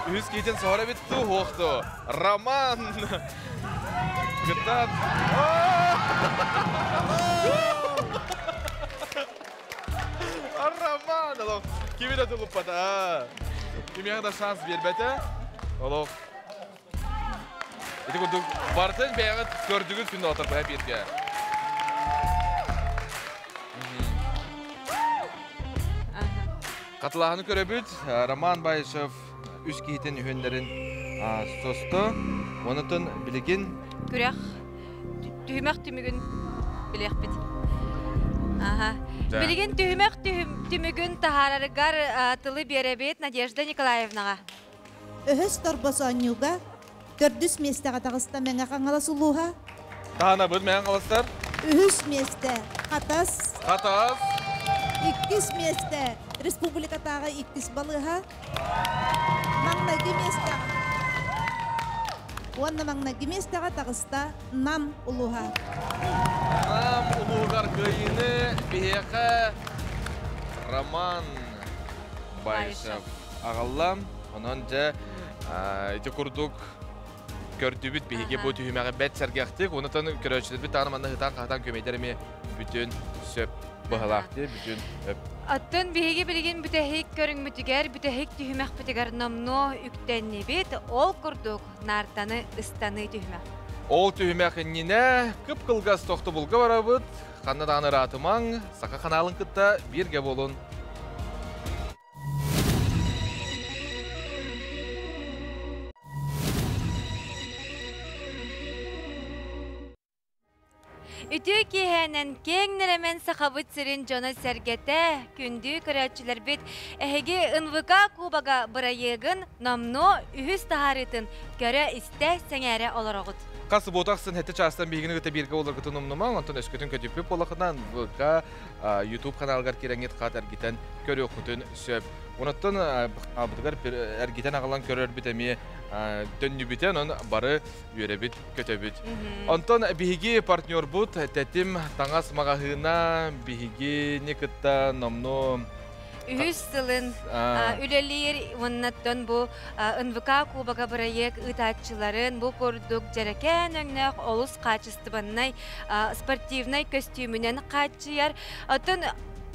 A: Үһүс киһитин соһор эбит ту хуохту. Роман кытаат. Роман олох кими да тулуппата. Кимиэхэ да шанс биэрбэтэ. Олох Ити курдук барытын бэйэҕит көрдүгүт күн доҕоттор быһа бииргэ. Хатылааһыны көрөбүт. Роман Баишев үс киһитин үһүннэрин состо. Онутун билигин
B: күрэх түһүмэх түмүгүн билиэхпит. Аха. Билигин түһүмэх түмүгүн таһаарарыгар тылы биэрэбит Надежда Николаевнаҕа.
H: Өһөс торбос оонньууга төрдүс миэстэҕэ таҕыста Мэҥэ Хаҥалас улууһа.
A: Таһанабыт Мэҥэ Хаҥаластар.
H: Үһүс миэстэ Хатас.
A: Хатас.
H: Иккис миэстэ республикатааҕы иккис балыыһа. Маҥнайгы миэстэҕэ уонна маҥнайгы миэстэҕэ таҕыста Нам улууһа.
A: Нам улууһугар кыайыыны биһиэхэ Роман Баишев аҕалла. Онон дьэ ити курдук көрдүбүт биһиги бу түһүмэҕи бэрт сэргэхтик. Онутан көрөөччүлэрбит даҕаны манна ыһытаан-хаһытаан көмөйдөр эмиэ бүтүн сөп быһалаах дии бүтүн өп.
B: Оттон биһиги билигин бүтэһик көрүҥмүтүгэр, бүтэһик түһүмэхпитигэр номнуо үктэннибит. Ол курдук наартаны ыстаныы түһүмэх.
A: Ол түһүмэх иннинэ кып-кылгас тохтобулга барабыт. Ханна даҕаны ыраатымаҥ, Саха ханаалын кытта бииргэ буолун.
B: Үтүө киэһээнэн киэҥ нэлэмэн Сахабыт сирин дьоно-сэргэтэ, күндү көрөөччүлэрбит, эһиги НВК Кубога бырайыагын номнуо үһүс таһаарыытын көрө-истэ, сэҥээрэ олороҕут.
A: Хас субуота ахсын сэттэ чаастан биһигини кытта бииргэ буоларгытын умнумаҥ, онтон өскөтүн көтүппүт буоллаххытына НВК YouTube каналыгар киирэҥҥит хат эргитэн көрүөххүтүн сөп. Онуттан хаалбытыгар эргитэн аҕалан көрөрбүт эмиэ төннүбүтэ, онон бары үөрэбит, көтөбүт. Онтон биһиги партнербут Тэтим таҥас маҕаһыына биһигини кытта номнуо
B: үһүс сылын үлэлиир уоннаттан бу НВК Кубога бырайыак ыытааччыларын бу курдук дьэрэкээн өҥнөөх олус хаачыстыбаннай спортивнай көстүүмүнэн хааччыйар. Оттон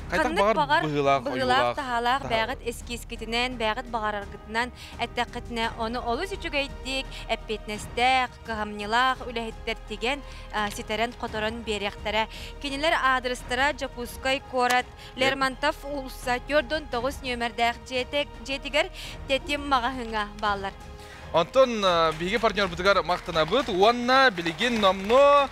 B: ханнык баҕар быһыылаах таһаалаах бэйэҕит эскизкитинэн, бэйэҕит баҕараргытынан эттэххитинэ, ону олус үчүгэйдик, эппиэтинэстээх, кыһамньылаах үлэһиттэр тигэн, ситэрэн-хоторон биэриэхтэрэ. Кинилэр аадырыстара Дьокуускай куорат Лермонтов уулусса 49 нүөмэрдээх дьиэтигэр Тэтим маҕаһыыҥҥа бааллар.
A: Онтон биһиги партнербутугар махтанабыт уонна билигин номнуо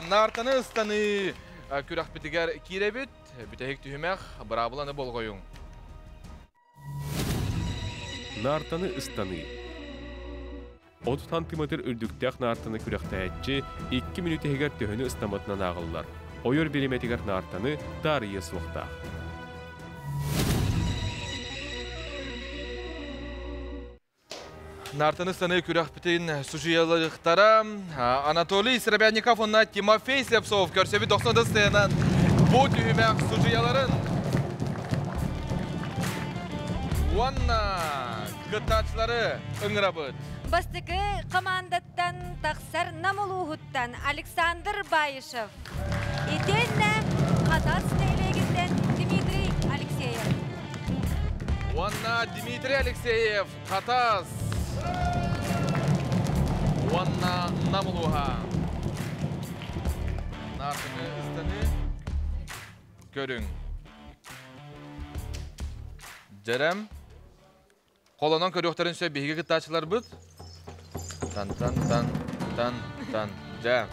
A: наартаны ыстаныы күрэхпитигэр киирэбит. Бүтэһик түһүмэх быраабыланы болҕойуҥ.
I: Наартаны ыстаныы. 30 сантиметр үрдүктээх наартаны күрэхтэһээччи 2 мүнүүтэ иһигэр төһөнү ыстаммытынан ааҕыллар. Ойор бириэмэтигэр наартаны таарыйыа суохтаах.
A: Нартаны саны күрэхпитин судьуйалыахтара Анатолий Сыробятников уонна Тимофей Слепцов көрсөбүт 90 сценан бу түһүмэх судьуйаларын уонна кыттааччылары ыҥырабыт.
B: Бастакы командаттан тахсар Нам улууһуттан Александр Баишев. Итиэннэ Хатас нэһилиэгиттэн Дмитрий Алексеев.
A: Уонна Дмитрий Алексеев Хатас уонна Нам улууһа. Наартыны ыстаны көрүҥ. Дьэрэм. Холонон көрүөхтэрин сөп биһиги кыттааччыларбыт. Тан тан тан тан тан. Дьэ.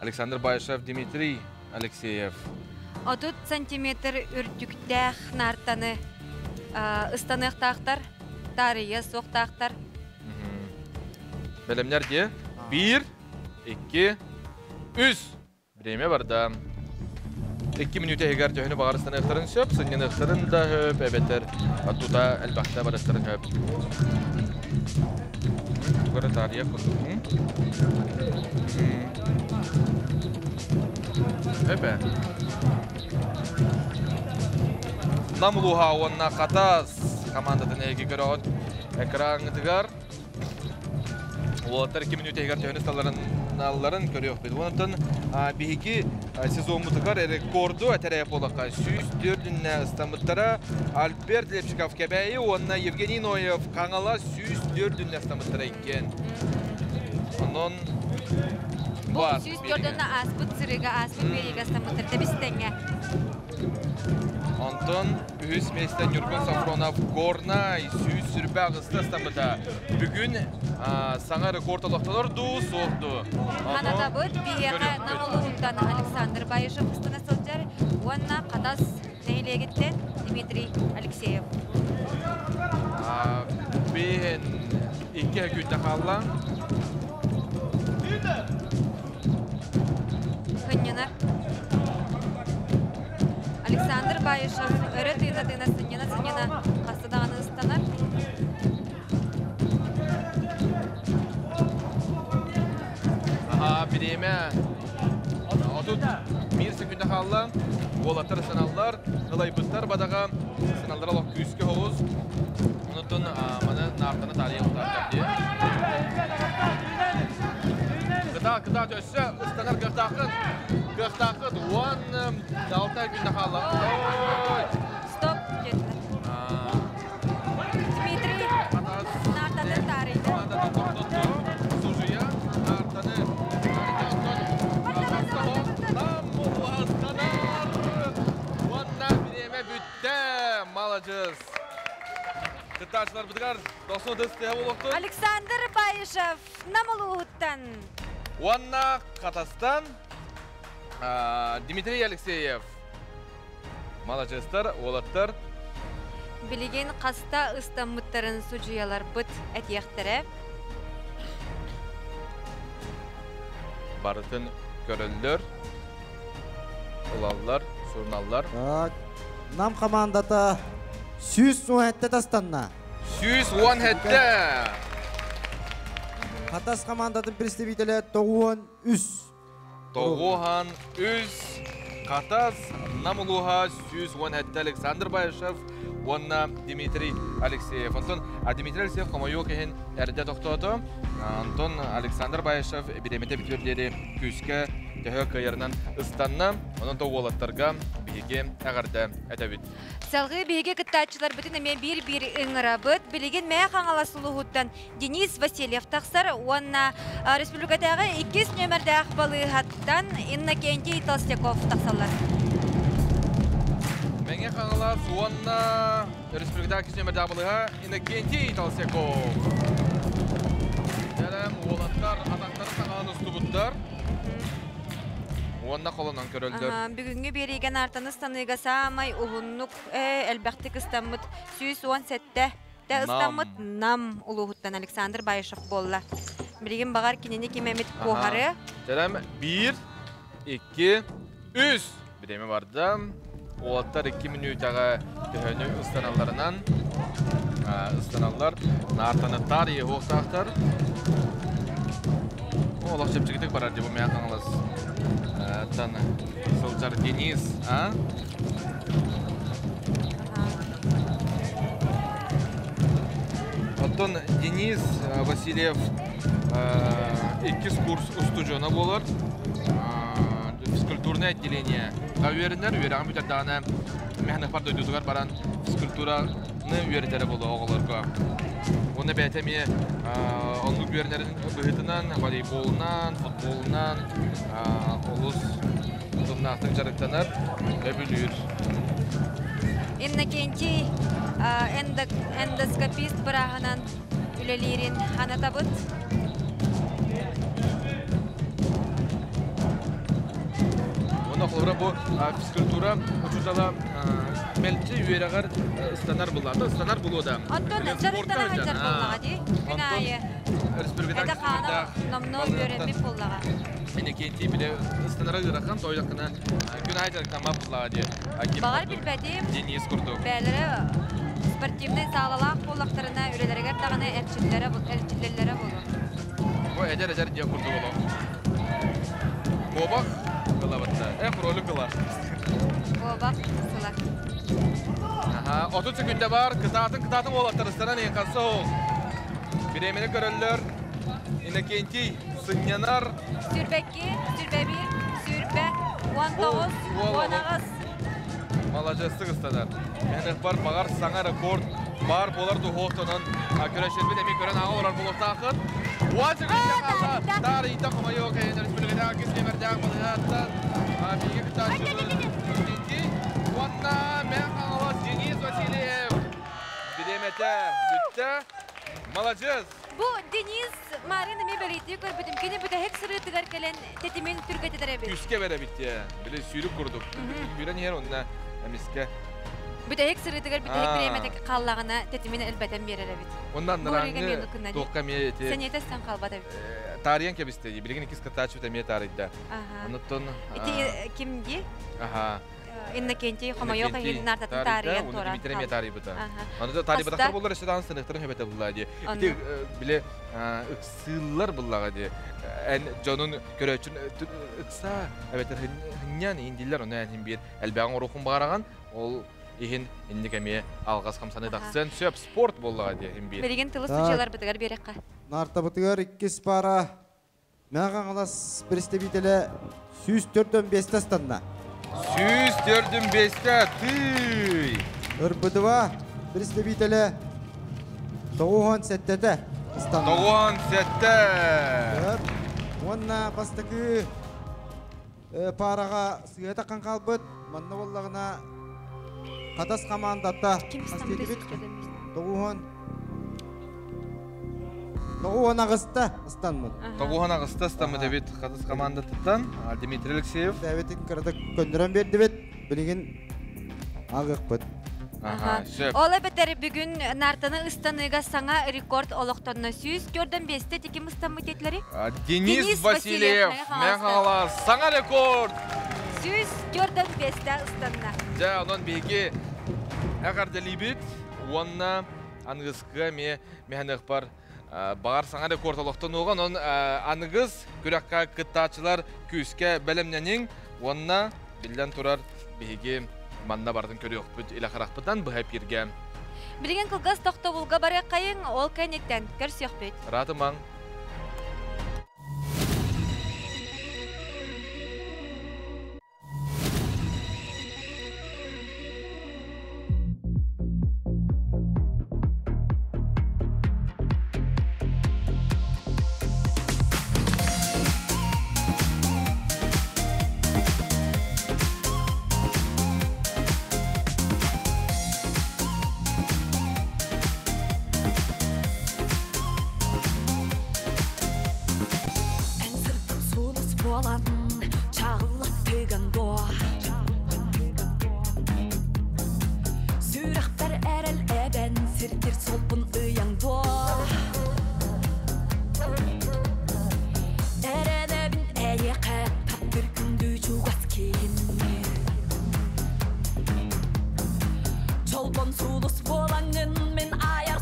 A: Александр Баишев, Дмитрий Алексеев.
B: 30 сантиметр үрдүктээх наартаны ыстаныахтаахтар, таарыйа суохтаахтар.
A: Бэлэмнэр дии. Биир, икки, үс. Время барда. 2 мүнүүтэ иһигэр төһөнү баҕар ыстаныахтарын сөп, сынньаныахтарын да сөп, эбэтэр тута элбэхтэ барыстарын сөп. Тугара таарыйа курдук. Эбэ. Нам улууһа уонна Хатас командатын эһиги көрөҕүт экраҥҥытыгар. Уолаттар 2 мүнүүтэ иһигэр төһөнү ысталларын көрүөхпүт. Онтон биһиги сезоммутугар рекорду этэрэ буоллахха 104 ыстаммыттара Альберт Лепчиков Кэбээйи уонна Евгений Ноев Хаҥалас 104 ыстаммыттара иккиэн. Онон
B: Бу 104 ааспыт сырыыга ааспыт биэриигэ ыстаммыттар тэбис-тэҥҥэ.
A: Онтон үһүс миэстэ Ньургун Сафронов Горнай 128 ыстаммыта. Бүгүн саҥа рекорд олохтонор дуу, суох дуу?
B: Ханатабыт биһиэхэ Нам улууһуттан Александр Баишев ыстана сылдьар уонна Хатас нэһилиэгиттэн Дмитрий Алексеев.
A: Биһин икки күнтэ хаалла.
B: Сынньанар. Александр Баишев өрө тыына-тыына сынньана-сынньана хаста даҕаны ыстанар.
A: Аха, бириэмэ 31 секунда хаалла. Уолаттар ыстаналлар, ылайбыттар бадаҕа, ыстаналлара олох күүскэ оҕус. Онуттан маны наартаны таарыйа утааттар дии. Кытаа, кытаа өссө ыстанар кыахтааххын. Кыахтааххыт 16 күннэ хаалла. Ой!
B: Стоп диэтилэр. Дмитрий наартаны таарыйда.
A: Сужуйа наартаны Уонна бириэмэ бүттэ. Маладьыс. Кыттааччыларбытыгар дохсун ытыс тыаһа буолуохтун.
B: Александр Баишев Нам улууһуттан.
A: Уонна Хатастан Дмитрий Алексеев. Маладьыастар, уолаттар.
B: Билигин хаста ыстаммыттарын судьуйаларбыт этиэхтэрэ.
A: Барытын көрөллөр, ылаллар, суруналлар.
G: Так, Нам командата 117 тастанна.
A: 117!
G: Хатас командатын представителе 93.
A: 93 Хатас Нам улууһа 117 Александр Баишев уонна Дмитрий Алексеев. Онтон Дмитрий Алексеев хомойуох иһин эрдэ тохтоото. Онтон Александр Баишев бириэмэтэ бүтүөр диэри күүскэ төһө кыайарынан ыстанна. Онон то уолаттарга биһиги эҕэрдэ этэбит.
B: Салгыы биһиги кыттааччыларбытын эмиэ биир-биир ыҥырабыт. Билигин Мэйэ Хаҥалас улууһуттан Денис Васильев тахсар уонна республикатааҕы иккис нүөмэрдээх балыыһаттан Иннокентий Толстяков тахсаллар.
A: Мэҥэ Хаҥалас уонна республикатааҕы иккис нүөмэрдээх балыыһа Иннокентий Толстяков. Дьэрем уолаттар атахтарын саҥаһын устубуттар. Уонна холонон көрөллөр.
B: Бүгүҥҥү биэриигэ наартаны ыстаныыга саамай уһуннук элбэхтик ыстаммыт 117 тэ ыстаммыт Нам улууһуттан Александр Баишев буолла. Билигин баҕар кинини ким эмит куоһарыа.
A: Дьэрем биир, икки, үс. Бириэмэ барда. Уолаттар 2 мүнүүтэҕэ төһөнү ыстаналларынан. Ыстаналлар. Нартаныттар, еһуохтаахтар. Олох чэпчэкитик барар дии бу Мэҥэ Хаҥалас тан сылдьар Денис, а? Оттон Денис Васильев иккис курс устудьуона буолар. Физкультурное отделение үөрэнэр, үөрэҕин бүтэрдэҕинэ Мэхэнэхпар дойдутугар баран физкультураны үөрэтэрэ буолуо оҕолорго. Уонна бэйэтэ эмиэ оннук үөрэнэрин быһыытынан волейболунан, футболунан олус утумнаахтык дьарыктанар, өбүлүүр.
B: Иннокентий эндоскопист бырааһынан үлэлиирин анатабыт.
A: Уонна холобура бу физкультура учуутала мэлдьи үөрэҕэр ыстанар буллаата, ыстанар булуо да.
B: Оттон дьарыктана сылдьар буоллаҕа дии. Күн аайы.
A: Республикадан
B: Это хаана номнуо үөрэммит буоллаҕа.
A: Иннокентий бile ыстанара ыарахан тойдоххына күн аайы дьарыктаммат буллаҕа дии.
B: Баҕар билбэтим.
A: Денис курдук.
B: Бээлэрэ спортивнай саалалаах буоллахтарына үлэлэригэр даҕаны эрчиллэрэ эрчиллэллэрэ буолуо.
A: Бу эдэр-эдэр диэн курдук олох. Куобах кылабытта. Э, кролик ыла.
B: Куобах сыла.
A: Аха, 30 секунда бар. Кытаатын, кытаатын уолаттар ыстанан иһин ханса оһук. Бириэмэни көрөллөр. Иннокентий сынньанар.
B: Сүүрбэкки, сүүрбэ биир, сүүрбэ, 19, 18.
A: Маладьыастык ыстанар. Мэнэх бар бағар саҥа рекорд бар болар духуохтонон көрөшөрбүт эми көрөн аға олар болуктаахыт. Уа Таарыйда хомойуок эйен республикатааҕы кис балыһааттан биги кытааччыбыт уонна Мэҥэ Хаҥалас Денис Васильев бириэмэтэ бүттэ. Маладьыас!
B: Бу Денис Марин эми бэлиэтии көрбүтүм. Кини бүтэһик сырыытыгар кэлэн тэтимин түргэтитэр эбит.
A: Күүскэ бэрэ бит. Били сүүрүк курдук. Сүүрэн иһэр онна эмиске.
B: Бүтэһик сырыытыгар бүтэһик бириэмэтэ хааллаҕына тэтимин элбэтэн биэрэр эбит.
A: Оннан нараҥы туохка эмиэ эти
B: Сэниэтэ халбат эбит.
A: Таарыйан кэбисте. Билигин иккис кытааччы эмиэ таарыйда. Онуттан
B: Ити ким ди?
A: Аха.
B: Иннокентий хомойуох иһин нартатын таарыйан туора.
A: Дмитрий эмиэ таарыйбыта. Аны да таарыйбатахтар боллар өссө даҕаны сыныктарын хөбөтө булла ди. Ити биле ыксыыллар буллаҕа ди. Эн дьонун көрөөччүн ыкса эбэтэр хынньан индиллер оны эн бир элбэҕин орухун баараган ол иһин инник эмиэ алҕас хамсаны тахсан сөп спорт боллаҕа ди хин бир.
B: Билигин тылы сучалар бытыгар берекка.
G: Нартабытыгар иккис пара Мэҥэ Хаҥалас представителэ 104 ыстанна.
A: 104 тый!
G: Ырбытыва представителэ 97 ыстанна.
A: 97!
G: Уонна бастакы параға сыйата қалбыт. Манна боллағына Хатас командата 98 ыстаммыт.
A: 98 ыстаммыт эбит Хатас командатыттан Дмитрий Алексеев.
G: Дәбетин кырада көндөрөн бердибит. Билигин агыкпыт.
B: Ол эбэтэр бүгүн нартаны ыстаныыга саҥа рекорд олохтонно 104 тиким ыстаммыт диэтилэри?
A: Денис Васильев, Мэҥэ Хаҥалас, саҥа рекорд!
B: 104 ыстанна.
A: Дьэ, онон биһиги эҕэрдэлиибит уонна аныгыскыга эмиэ мэһэныхпар бағар саҥа рекорд олохтонуоҕа, онон аныгыс күрэххэ кыттааччылар күүскэ бэлэмнэниҥ уонна биллэн турар биһиги манна бардын көрүөхпүт илэ харахпытан быһа эпииргэ.
B: Билигин кылгас тохтобулга барыаххайыҥ, ол кэнниттэн көрсүөхпүт.
A: Ыраатымаҥ.
M: Эн сырдык сулус буолан чаҕыллаттыган дуо Сүрэхпэр эрэл эбэн сирдир суолбун ыйаҥ дуо Эрэнэбин эйиэхэ таптыр күндү чугас киһим Чолбон сулус буолаҥҥын мин аяр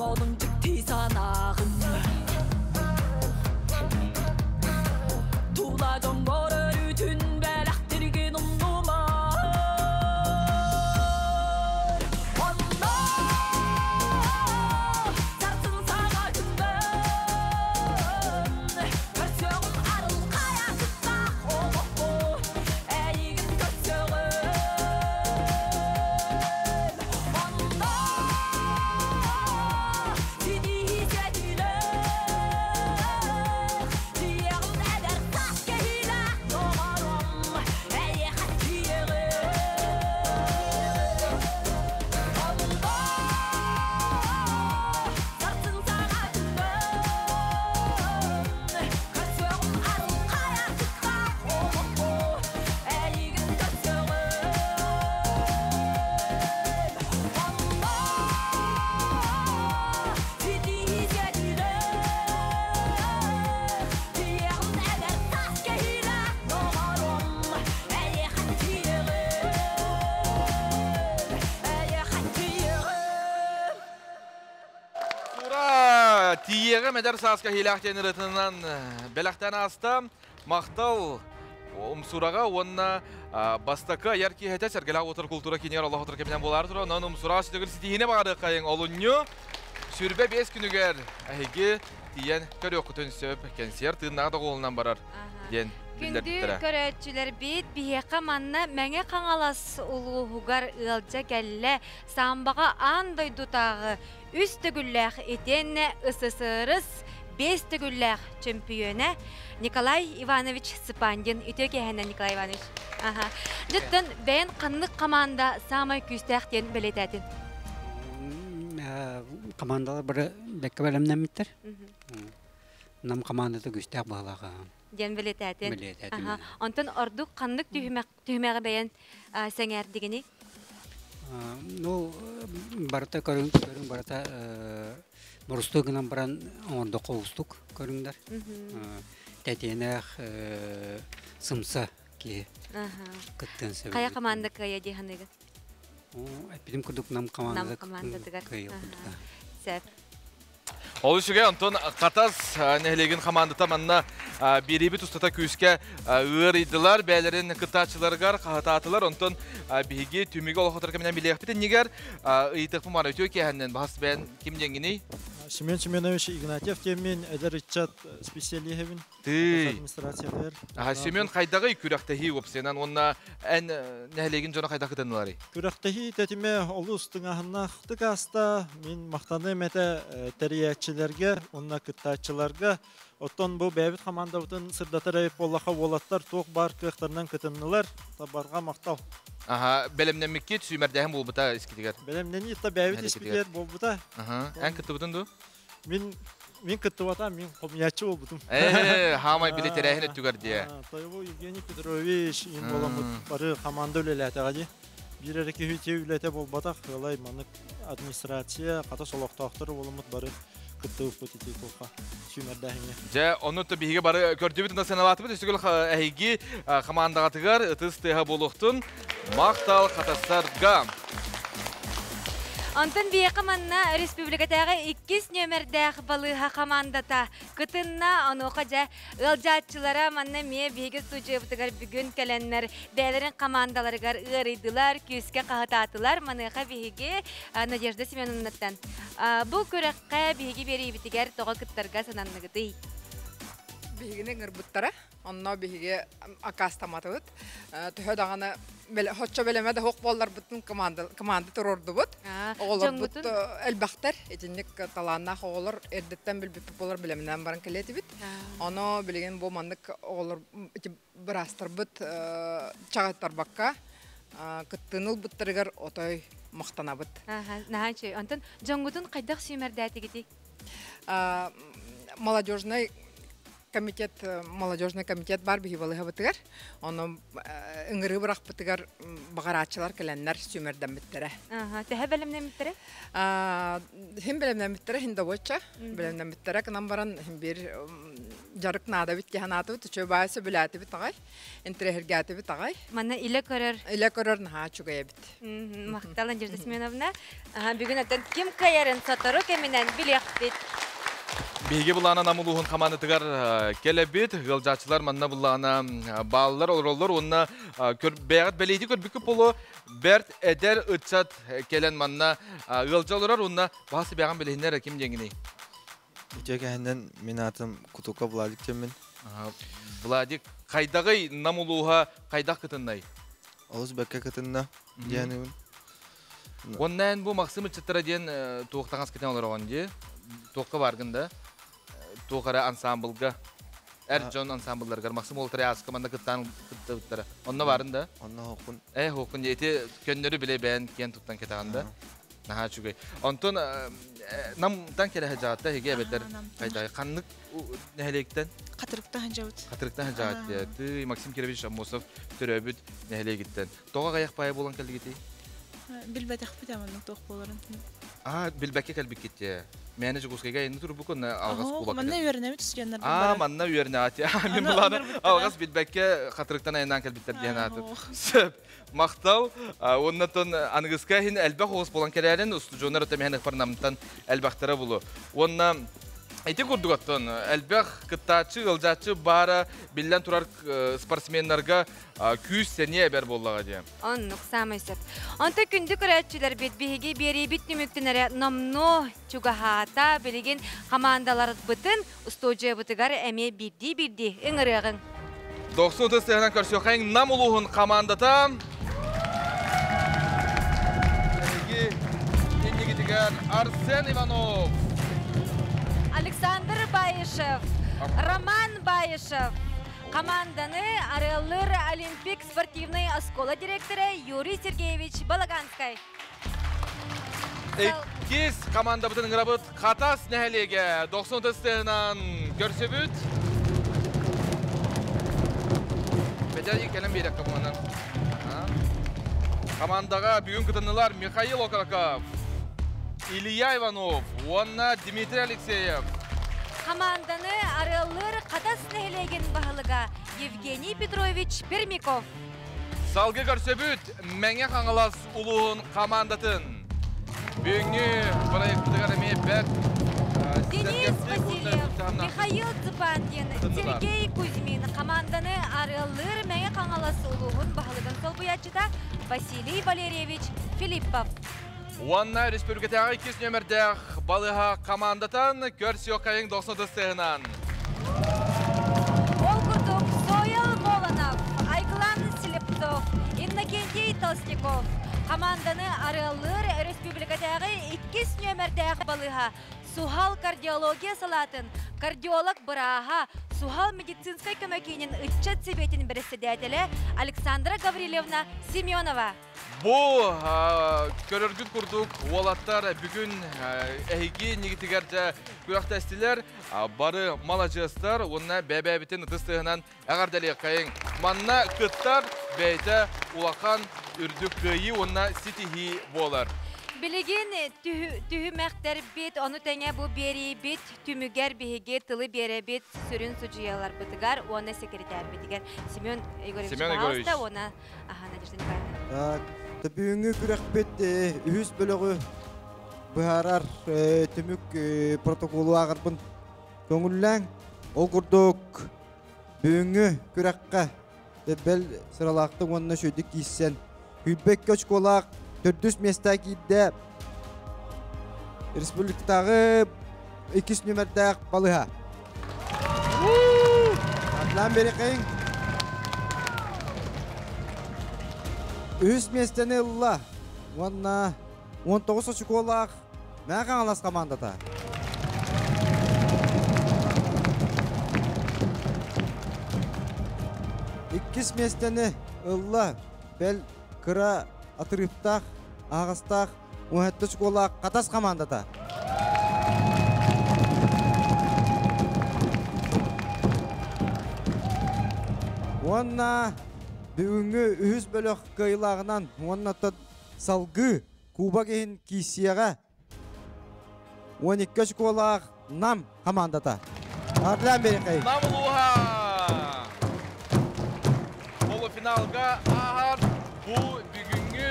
M: Модун дьикти санааҕын Тула дьоҥҥор өрүүтүн бэлэхтиргин умнума Онно сарсын саҥа күннэн Көрсөҕүм арылхай аргыстаах олоххо Эйигин көрсөҕүм Онно ситиһии сэтиилээх Тиийэҕин эдэр саас кэһиилээх доҕорум Эйиэхэ тиийэҕин Онно сарсын саҥа күннэн Көрсөҕүм арылхай аргыстаах олоххо Эйигин көрсөҕүм Онно ситиһии сэтиилээх Тиийэҕин эдэр саас кэһиилээх доҕорум Эйиэхэ тиийэҕин Эйиэхэ тиийэҕин
A: Ура! Тиийэҕим эдэр сааска иһилээх диэн ырытынан бэлэхтээн ааста. Махтал Умсураҕа уонна бастакы айар киэһэтэ Сэргэлээх уотар култуура киинигэр олох отор кэминэн буолаары турар. Онон Умсураҕа сүтүгүр ситиһиини баҕарыаххайыҥ. Олунньу сүрбэ биэс күнүгэр эһиги тиийэн көрүөххүтүн сөп. Кэнсиэр тыыннаах доҕуһуолунан барар диэн
B: Күндү
A: биллэрбиттэрэ.
B: көрөөччүлэрбит, биһиэхэ манна Мэҥэ Хаҥалас улууһугар ыалдьа кэллэ. Самбаҕа аан дойдутааҕы үс төгүллээх итиэннэ СССР биэс төгүллээх чөмпүйүөнэ Николай Иванович Цыпандин. Үтүө киэһэнэн, Николай Иванович. Аха. Дьыттан бэйэн ханнык команда саамай күүстээх диэн бэлиэтээтин?
N: Командалар бары бэккэ бэлэмнэммиттэр. Нам командата күүстээх баһылаах.
B: Диэн бэлиэтээтин.
N: Бэлиэтээтим.
B: Аха. Онтон ордук ханнык түһүмэх түһүмэҕи бэйэн сэҥээрдигиний?
N: Ну, барыта көрүҥ, көрүҥ барыта борустуой гынан баран оҥордоххо уустук көрүҥнэр. Тэтиэнэх, сымса киһи кыттыан сөп.
B: Хайа команда кыайа дии саныыгын?
N: Эппитим курдук нам командата
B: Нам командатыгар.
N: кыайа курдук.
B: Сөп.
A: Ол үчүгэй, онтон Хатас нэһилиэгин хамаандата манна биэриибит устата күүскэ ыарыйдылар, бэйэлэрин кыттааччыларыгар хаһытаатылар. Онтон биһиги түмүгү олохотор кэминэн билиэхпит иннигэр ыйытыахпын баар үтүө киэһэннэн баһас бэйэн ким диэҥҥиний?
O: Семен Семенович Игнатьев диэммин эдэр ыччат специалиһэбин.
A: Тыый.
O: Администрациятыгар.
A: Аха, Семен хайдаҕый күрэхтэһии уопсайынан уонна эн нэһилиэгин дьоно хайдах кытынныларый?
O: Күрэхтэһии тэтимэ олус тыҥааһыннаахтык ааста. Мин махтаныам этэ тэрийээччилэргэ уонна кыттааччыларга. Оттон бу бэйэбит хамаандабытын сырдатар эбит буоллахха уолаттар туох баар кыахтарынан кытыннылар. Табарга махтал.
A: Аха, бэлэмнэммиккит сүүмэрдээһин буолбута искитигэр.
O: Бэлэмнэнии та бэйэбит испитигэр буолбута.
A: Аха, эн кыттыбытын дуу?
O: Мин мин кыттыбатам, мин хомуйааччы буолбутум.
A: Ээ, хаамай били тэрээһин өттүгэр диэ.
O: Тоеву Евгений Петрович им буоламмыт бары команда үлэлээтэҕэ дии. Биир эрэ киһи үлэтэ буолбатах, ыалай маннык администрация, хата солохтоохтор буоламмыт бары кыттыбыппыт ити туохха сүүмэрдээһиҥҥэ.
A: Дьэ, ону то биһиги бары көрдүбүт уонна сыаналаатыбыт. Үсүгүл эһиги хамаандаҕытыгар ытыс тыаһа буолуохтун. Махтал хатастарга!
B: Онтон биһиэхэ манна республикатааҕы иккис нүөмэрдээх балыыһа хамаандата кытынна. Онуоха дьэ ыалдьааччылара манна эмиэ биһиги студиябытыгар бүгүн кэлэннэр бэйэлэрин хамаандаларыгар ыарыйдылар, күүскэ хаһытаатылар. Маныаха биһиги Надежда Семеновнаттан бу күрэххэ биһиги биэриибитигэр тоҕо кыттарга сананныгытый?
P: Биһигини ыҥырбыттара. Онно биһиги акаастаматыбыт. Төһө даҕаны хоччо бэлэмэ да суох буолларбытын команда, команда туруордубут. Оҕолорбут элбэхтэр. Итинник талааннаах оҕолор эрдэттэн билбиппит буолар бэлэмнээн баран кэлиэтибит. Ону билигин бу маннык оҕолор ити быраастарбыт чаҕыттарбакка кыттыыны ылбыттарыгар отой махтанабыт.
B: Наһаа үчүгэй. Онтон дьоҥҥутун хайдах сүүмэрдээтигитий?
P: Молодежный комитет молодежный комитет бар биһи балыһабытыгар ону ыҥырыы бырахпытыгар баҕарааччылар кэлэннэр сүүмэрдэммиттэрэ.
B: Төһө бэлэмнэммиттэрэ?
P: Хин бэлэмнэммиттэрэ хин добуочча бэлэмнэммиттэрэ кынан баран хин биир Жарык наада бит киһанаатыбыт, үчүгэй баай сөбүлээтибит аҕай, интэриэһиргээтибит аҕай.
B: Манна илэ көрөр.
P: Илэ көрөр наһаа үчүгэй эбит.
B: Махтал, Надежда Семеновна. Бүгүн оттон ким кыайарын сотору кэминэн билиэхпит.
A: Биһиги былаана Нам улууһун хамаандатыгар кэлэбит. Ыалдьааччылар манна былаана бааллар, олороллор уонна бэйэҕит бэлиэтии көрбүккүт боло бэрт эдэр ыччат кэлэн манна ыалдьа олорор уонна баҕас бэйэҕин билиһиннэр ким диэҥиний?
Q: Үтүө кэһинэн мин аатым Кутука Владик диэммин.
A: Владик, хайдаҕый Нам улууһа хайдах кытыннай?
Q: Олус бэккэ кытынна диэнибин.
A: Онна эн бу Максим ыччаттара диэн туох таҥас кэтэн олороҕун дии? Туохха бааргын да? Туох эрэ ансаамбылга эр дьон ансаамбылларыгар Максим уолтары ааска манна кыттаан кыттыбыттара. Онно баарын да?
Q: Онно хоқпун.
A: Э, хоқпун дии. Ити көннөрү биле бэйэн киэн туттан кэтэҕин да? Наһаа үчүгэй. Онтон Намтан кэлэ сылдьаҕыт да эһиги эбэтэр хайдай ханнык нэһилиэктэн?
R: Хатырыктан сылдьабыт.
A: Хатырыктан сылдьаҕыт дии. Максим Кирович Аммосов төрөөбүт нэһилиэгиттэн. Тоҕо аҕыйах паайа буолан кэллигитий?
R: Билбэтэхпит аманнык туох буоларын.
A: Аа, билбэккэ кэлбиккит дии. Мээнэ Дьокуускайга айанны турбукун алҕас кубакка.
R: Манна үөрэнэбит студеннар.
A: Аа, манна үөрэнэҕит. Мин булааны алҕас билбэккэ хатырыктан айаннаан кэлбиттэр диэн ааты. Сөп. Махтал. Уоннатон аныгыска иһин элбэх оҕус буолан кэлээрин устудьуоннар өтө мэһэн намтан элбэхтэрэ булу. Уонна ити курдук оттон элбэх кыттааччы, ыалдьааччы баара биллэн турар спортсменнарга күүс сэниэ эбэр буоллаҕа диye.
B: Оннук саамай сөп. Онто күндү көрөөччүлэрбит биһиги биэриибит түмүктэнэрэ номнуо чугаһаата. Билигин хамаандаларбытын устуудьуйабытыгар эмиэ биирдии-биирдии ыҥырыаҕыҥ.
A: Дохсун ытыс көрсүөххэҥ Нам улууһун хамаандата. Эһиги иннигитигэр Арсен Иванов.
B: Александр Баишев, Роман Баишев. Команданы арыаллыыр Олимпик спортивный оскуола директора Юрий Сергеевич Балаганскай.
A: Иккис командабытын ыҥырабыт Хатас нэһилиэгэ дохсун ытыстыынан көрсөбүт. Бэдэр кэлэн биэрэккэ буоланан. Командаға бүгүн кытыннылар Михаил Окороков, Илья Иванов уонна Дмитрий Алексеев.
B: Команданы арыаллыыр Хатас нэһилиэгин баһылыга Евгений Петрович Пермяков.
A: Салгы көрсөбүт Мэҥэ Хаҥалас улууһун командатын. Бүгүҥҥү проектыгар эмиэ бэрт
B: Денис Васильев, Михаил Цыпандин, Сергей Кузьмин команданы арыаллыыр Мэҥэ Хаҥалас улууһун баһылыгын солбуйааччыта Василий Валерьевич Филиппов.
A: Уонна республикатааҕы иккис нүөмэрдээх балыһа командатан көрсүөххэйиҥ дохсун ытыстыһынан.
B: Ол курдук Сойл Молонов, Айгылан Слепцов, Иннокентий Толстяков команданы арыаллыыр республикатааҕы иккис нүөмэрдээх балыһа суһал кардиология салаатын кардиолог бырааһа, суһал медицинскай көмө киинин ыччат сэбиэтин бэрэссэдээтэлэ Александра Гаврильевна Семенова.
A: Бу көрөргүт курдук уолаттар бүгүн эһиги иннигитигэр дьэ күрэхтэстилэр. Бары маладьыастар уонна бэбээбитин ытыс тыаһынан эҕэрдэлиэххэйиҥ. Манна кыттар бэйэтэ улахан үрдүк кыайыы уонна ситиһии буолар.
B: Билигин түһүмэхтэрбит, ону тэҥэ бу биэриибит түмүгэр биһиги тылы биэрэбит сүрүн судьуйаларбытыгар уонна секретарбытыгар Семен Егорович,
A: Семен Егорович.
B: Уонна Надежда Николаевна.
G: Так, бүгүҥҥү күрэхпит үһүс бөлөҕү быһаарар түмүк протоколу ааҕарбын көҥүллээҥ. Ол курдук бүгүҥҥү күрэххэ бэл сыралаахтык уонна үчүгэйдик киирсэн Күүрбэккэ очколаах төрдүс миэстэ киирдэ республикатааҕы иккис нүмердээх балыһа. Атлан берекейин. Үһүс миэстэни ылла уонна 19 очукуолаах Мэҥэ Хаҥалас командата. Иккис миэстэни ылла бэл кыра атырыыптаах, аһаҕастаах уһэтта очукуолаах Хатас командата. Уонна бүгүҥҥү үһүс бөлөх кыайыылааҕынан уонна салгыы Кубок иһин кииссиэҕэ 12 очколаах Нам командата. Арлан берекай.
A: Нам улууһа полуфиналга ааһар. Бу бүгүҥҥү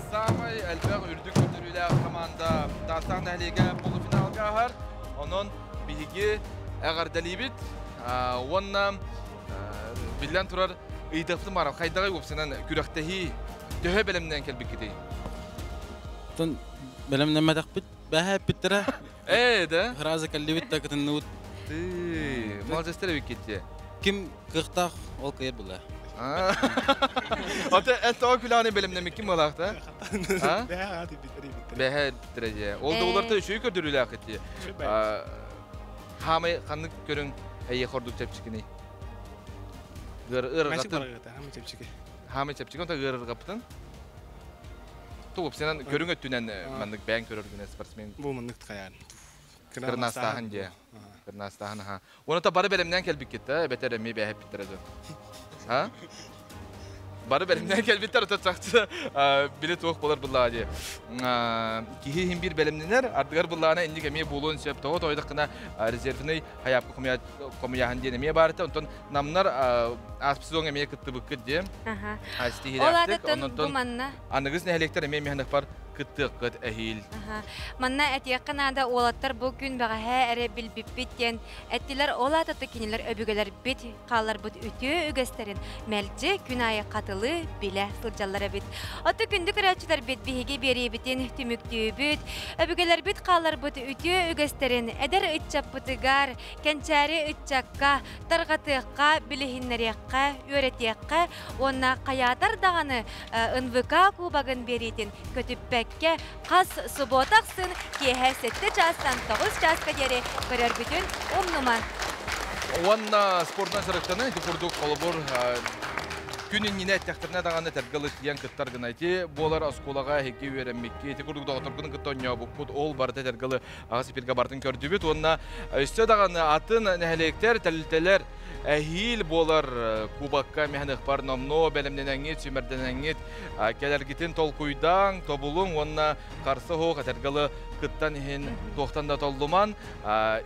A: саамай элбэх үрдүк көрдөрүүлээх команда Таастаах нэһилиэгэ полуфиналга ааһар. Онон биһиги эҕэрдэлиибит уонна биллэн турар ыйытыахпытын баҕарабын. Хайдаҕый уопсайынан күрэхтэһии төһө бэлэмнээн кэлбиккитий?
S: Оттон бэлэмнэммэтэхпит бэһэ эппиттэрэ.
A: Ээ, да?
S: Сразу кэллибит да кытынныбыт.
A: Ты, молодецтер эбиккит
S: Ким кыахтаах ол кыайар була.
A: Ата эн тоҕо күлэҕини бэлэмнэмиккин буолаахта? Бэһэ биттэрэ дьэ. Ол да уларта үчүгэй көрдөрүүлээх ити. Хаамай ханнык көрүҥ эйиэхэ ордук чэпчэкиний? Ыарырҕатын.
T: Хаамай чэпчэки.
A: Хаамай чэпчэки, онто ыарырҕаппытын? Тугупсынан көрүҥ өттүнэн маннык бэйэҥ көрөргүнэн спортсмен.
T: Бу маннык хайаан.
A: Кырнаастааһын дьэ. Кырнаастааһын аха. Уонна та бары бэлэмнээн кэлбиккит да, эбэтэр эмиэ бээһэппиттэрэ дуу? А? Бары бэлэмнээн кэлбиттэр, отой чахчы били туох болар буллаҕа дии. Киһи иһин биир бэлэмнэнэр, ардыгар буллаҕына инник эмиэ буолуон сөп. Тоҕо тоойдоххуна резервный хайаапка хомуйааһын диэн эмиэ баар этэ. Онтон намнар ааспыт сезоҥҥа эмиэ кыттыбыккыт диэн.
B: Ол аатыттан бу манна.
A: Аныгыс нэһилиэктэр эмиэ миһанахпар кыттыаххыт эһиил.
B: Манна этиэххэ наада, уолаттар бу күн бэҕэһээ эрэ билбиппит диэн эттилэр. Ол аатата кинилэр өбүгэлэрбит хаалларбыт үтүө үгэстэрин мэлдьи күн аайы хатылыы билэ сылдьаллар эбит. Оттон күндү көрөөччүлэрбит биһиги биэриибитин түмүктүүбүт. Өбүгэлэрбит хаалларбыт үтүө үгэстэрин эдэр ыччаппытыгар, кэнчээри ыччакка тарҕатыахха, билиһиннэриэххэ, үөрэтиэххэ уонна хайаатар даҕаны НВК кубогын биэриитин көтүппэккэ хас субуота ахсын киэһэ 7 чаастан 9 чааска диэри көрөргүтүн умнуман.
A: Уонна спортунан сырыктаны ити курдук холобур күн иннинэ эттэхтэринэ даҕаны тэргэл тиийэн кыттар гына ити буолар оскуолаҕа эһиги үөрэммикки ити курдук доҕотторгун кытта оонньообуккут ол барыта тэргалы аҕыс эфиргэ барытын көрдүбүт уонна өссө даҕаны атын нэһилиэктэр тэрилтэлэр эһиил буолар кубокка мэһэныхпар номнуо бэлэмнэнэҥҥит сүүмэрдэнэҥҥит кэлэргитин толкуйдааҥ тобулуҥ уонна харса суох этэргалы кыттан иһин туохтан да толлуман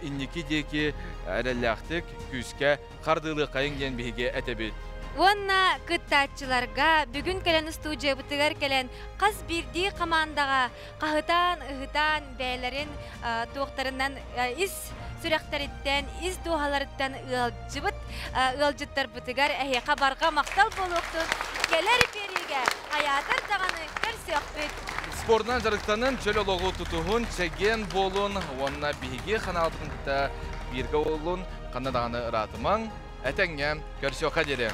A: инники диэки эрэллээхтик күүскэ хардыылыаххайыҥ диэн биһиги этэбит.
B: Уонна кыттааччыларга бүгүн кэлэн устуудьуйабытыгар кэлэн хас биирдии хамаандаҕа хаһытаан, ыһытаан бэйэлэрин туохтарынан ис сүрэхтэриттэн, ис дууһаларыттан ыалдьыбыт ыалдьыттарбытыгар эһиэхэ барҕа махтал буолуохтун, кэлэр биэриигэ хайаатар даҕаны көрсүөхпүт.
A: Спордунан дьарыктанын, чөл олоҕу тутуһун, чэгиэн буолун уонна биһиги ханаалбытын кытта бииргэ буолун, ханна даҕаны ыраатымаҥ, этэҥҥэ көрсүөххэ диэри.